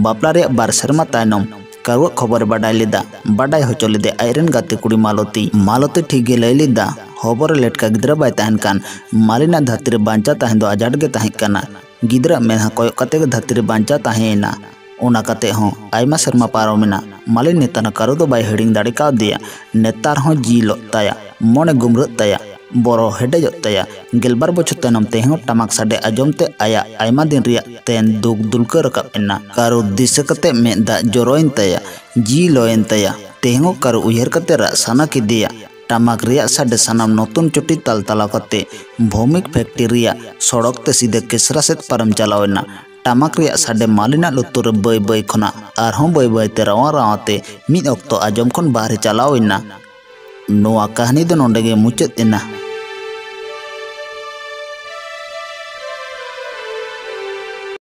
ᱵᱟᱯᱞᱟ ᱨᱮᱭᱟᱜ ᱵᱟᱨ ᱥᱮᱨᱢᱟ ᱛᱟᱭᱱᱚᱢ ᱠᱟᱹᱨᱩᱣᱟᱜ ᱠᱷᱚᱵᱚᱨ ᱮ ᱵᱟᱰᱟᱭ ᱞᱮᱫᱟ᱾ ᱵᱟᱰᱟᱭ ᱦᱚᱪᱚ ᱞᱮᱫᱮ ᱟᱡᱨᱮᱱ ᱜᱟᱛᱮ ᱠᱩᱲᱤ ᱢᱟᱞᱚᱛᱤ᱾ ᱢᱟᱞᱚᱛᱤ ᱴᱷᱤᱠ ᱜᱮ ᱞᱟᱹᱭ ᱞᱮᱫᱟ, ᱦᱚᱵᱚᱨ ᱨᱮ ᱞᱮᱴᱠᱟ ᱜᱤᱫᱽᱨᱟᱹ ᱵᱟᱭ ᱛᱟᱦᱮᱱ ᱠᱟᱱ᱾ ᱢᱟᱹᱞᱤᱱᱟᱜ ᱫᱷᱟᱹᱨᱛᱤ ᱨᱮ ᱵᱟᱧᱪᱟᱣ ᱛᱟᱦᱮᱸ ᱫᱚ ᱟᱡᱟᱴ ᱜᱮ ᱛᱟᱦᱮᱸ ᱠᱟᱱᱟ᱾ ᱜᱤᱫᱽᱨᱟᱹ ᱢᱮᱫᱦᱟ ᱠᱚᱭᱚᱜ ᱠᱟᱛᱮ ᱜᱮ ᱫᱷᱟᱹᱨᱛᱤ ᱨᱮ ᱵᱟᱧᱪᱟᱣ ᱛᱟᱦᱮᱸᱭᱮᱱᱟ᱾ ᱚᱱᱟ ᱠᱟᱛᱮ ᱦᱚᱸ ᱟᱭᱢᱟ ᱥᱮᱨᱢᱟ ᱯᱟᱨᱚᱢᱮᱱᱟ᱾ ᱢᱟᱹᱞᱤᱱ ᱱᱮᱛᱟᱨ ᱦᱚᱸ ᱠᱟᱹᱨᱩ ᱫᱚ ᱵᱟᱭ ᱦᱤᱲᱤᱧ ᱫᱟᱲᱮ ᱠᱟᱣᱫᱮᱭᱟ᱾ ᱱᱮᱛᱟᱨ ᱦᱚᱸ ᱡᱤᱞᱚᱜ ᱛᱟᱭᱟ, ᱢᱚᱱᱮ ᱜᱩᱢᱨᱟᱹᱜ ᱛᱟᱭᱟ, ᱵᱚᱨᱚ ᱦᱮᱰᱮᱡᱚᱜ ᱛᱟᱭᱟ᱾ ᱜᱮᱞᱵᱟᱨ ᱵᱚᱪᱷᱚᱨ ᱛᱟᱭᱱᱚᱢ ᱛᱮᱦᱚᱸ ᱴᱟᱢᱟᱠ ᱥᱟᱰᱮ ᱟᱸᱡᱚᱢ ᱛᱮ ᱟᱭᱟᱜ ᱟᱭᱢᱟ ᱫᱤᱱ ᱨᱮᱭᱟᱜ ᱛᱮᱱ ᱫᱩᱠ ᱫᱩᱞᱠᱟᱹ ᱨᱟᱠᱟᱵ ᱮᱱᱟ᱾ ᱠᱟᱹᱨᱩ ᱫᱤᱥᱟᱹ ᱠᱟᱛᱮ ᱢᱮᱫ ᱫᱟᱜ ᱡᱚᱨᱚᱭᱮᱱ ᱛᱟᱭᱟ, ᱡᱤᱣᱤ ᱞᱚᱭᱮᱱ ᱛᱟᱭᱟ᱾ ᱛᱮᱦᱚᱸ ᱠᱟᱹᱨᱩ ᱩᱭᱦᱟᱹᱨ ᱠᱟᱛᱮ ᱨᱟᱜ ᱥᱟᱱᱟ ᱠᱮᱫᱮᱭᱟ᱾ ᱴᱟᱢᱟᱠ ᱨᱮᱭᱟᱜ ᱥᱟᱰᱮ ᱥᱟᱱᱟᱢ ᱱᱚᱛᱩᱱ ᱪᱚᱴᱤ ᱛᱟᱞ ᱛᱟᱞᱟ ᱠᱟᱛᱮ ᱵᱷᱳᱢᱤᱠ ᱯᱷᱮᱠᱴᱨᱤ ᱨᱮᱭᱟᱜ ᱥᱚᱲᱚᱠ ᱛᱮ ᱥᱤᱫᱷᱟᱹ ᱠᱮᱥᱨᱟ ᱥᱮᱫ ᱯᱟᱨᱚᱢ ᱪᱟᱞᱟᱣ ᱮᱱᱟ᱾ ᱴᱟᱢᱟᱠ ᱨᱮᱭᱟᱜ ᱥᱟᱰᱮ ᱢᱟᱹᱞᱤᱱᱟᱜ ᱞᱩᱛᱩᱨ ᱨᱮ ᱵᱟᱹᱭ ᱵᱟᱹᱭ ᱠᱷᱚᱱᱟᱜ ᱟᱨᱦᱚᱸ ᱵᱟᱹᱭ ᱵᱟᱹᱭ ᱛᱮ ᱨᱟᱣᱟ ᱨᱟᱣᱟ ᱛᱮ ᱢᱤᱫ ᱚᱠᱛᱚ ᱟᱸᱡᱚᱢ ᱠᱷᱚᱱ ᱵᱟᱦᱨᱮ ᱪᱟᱞᱟᱣ ᱮᱱᱟ᱾ ᱱᱚᱣᱟ ᱠᱟᱹᱦᱱᱤ ᱫᱚ ᱱᱚᱰᱮ ᱜᱮ ᱢᱩᱪᱟᱹᱫ ᱮᱱᱟ᱾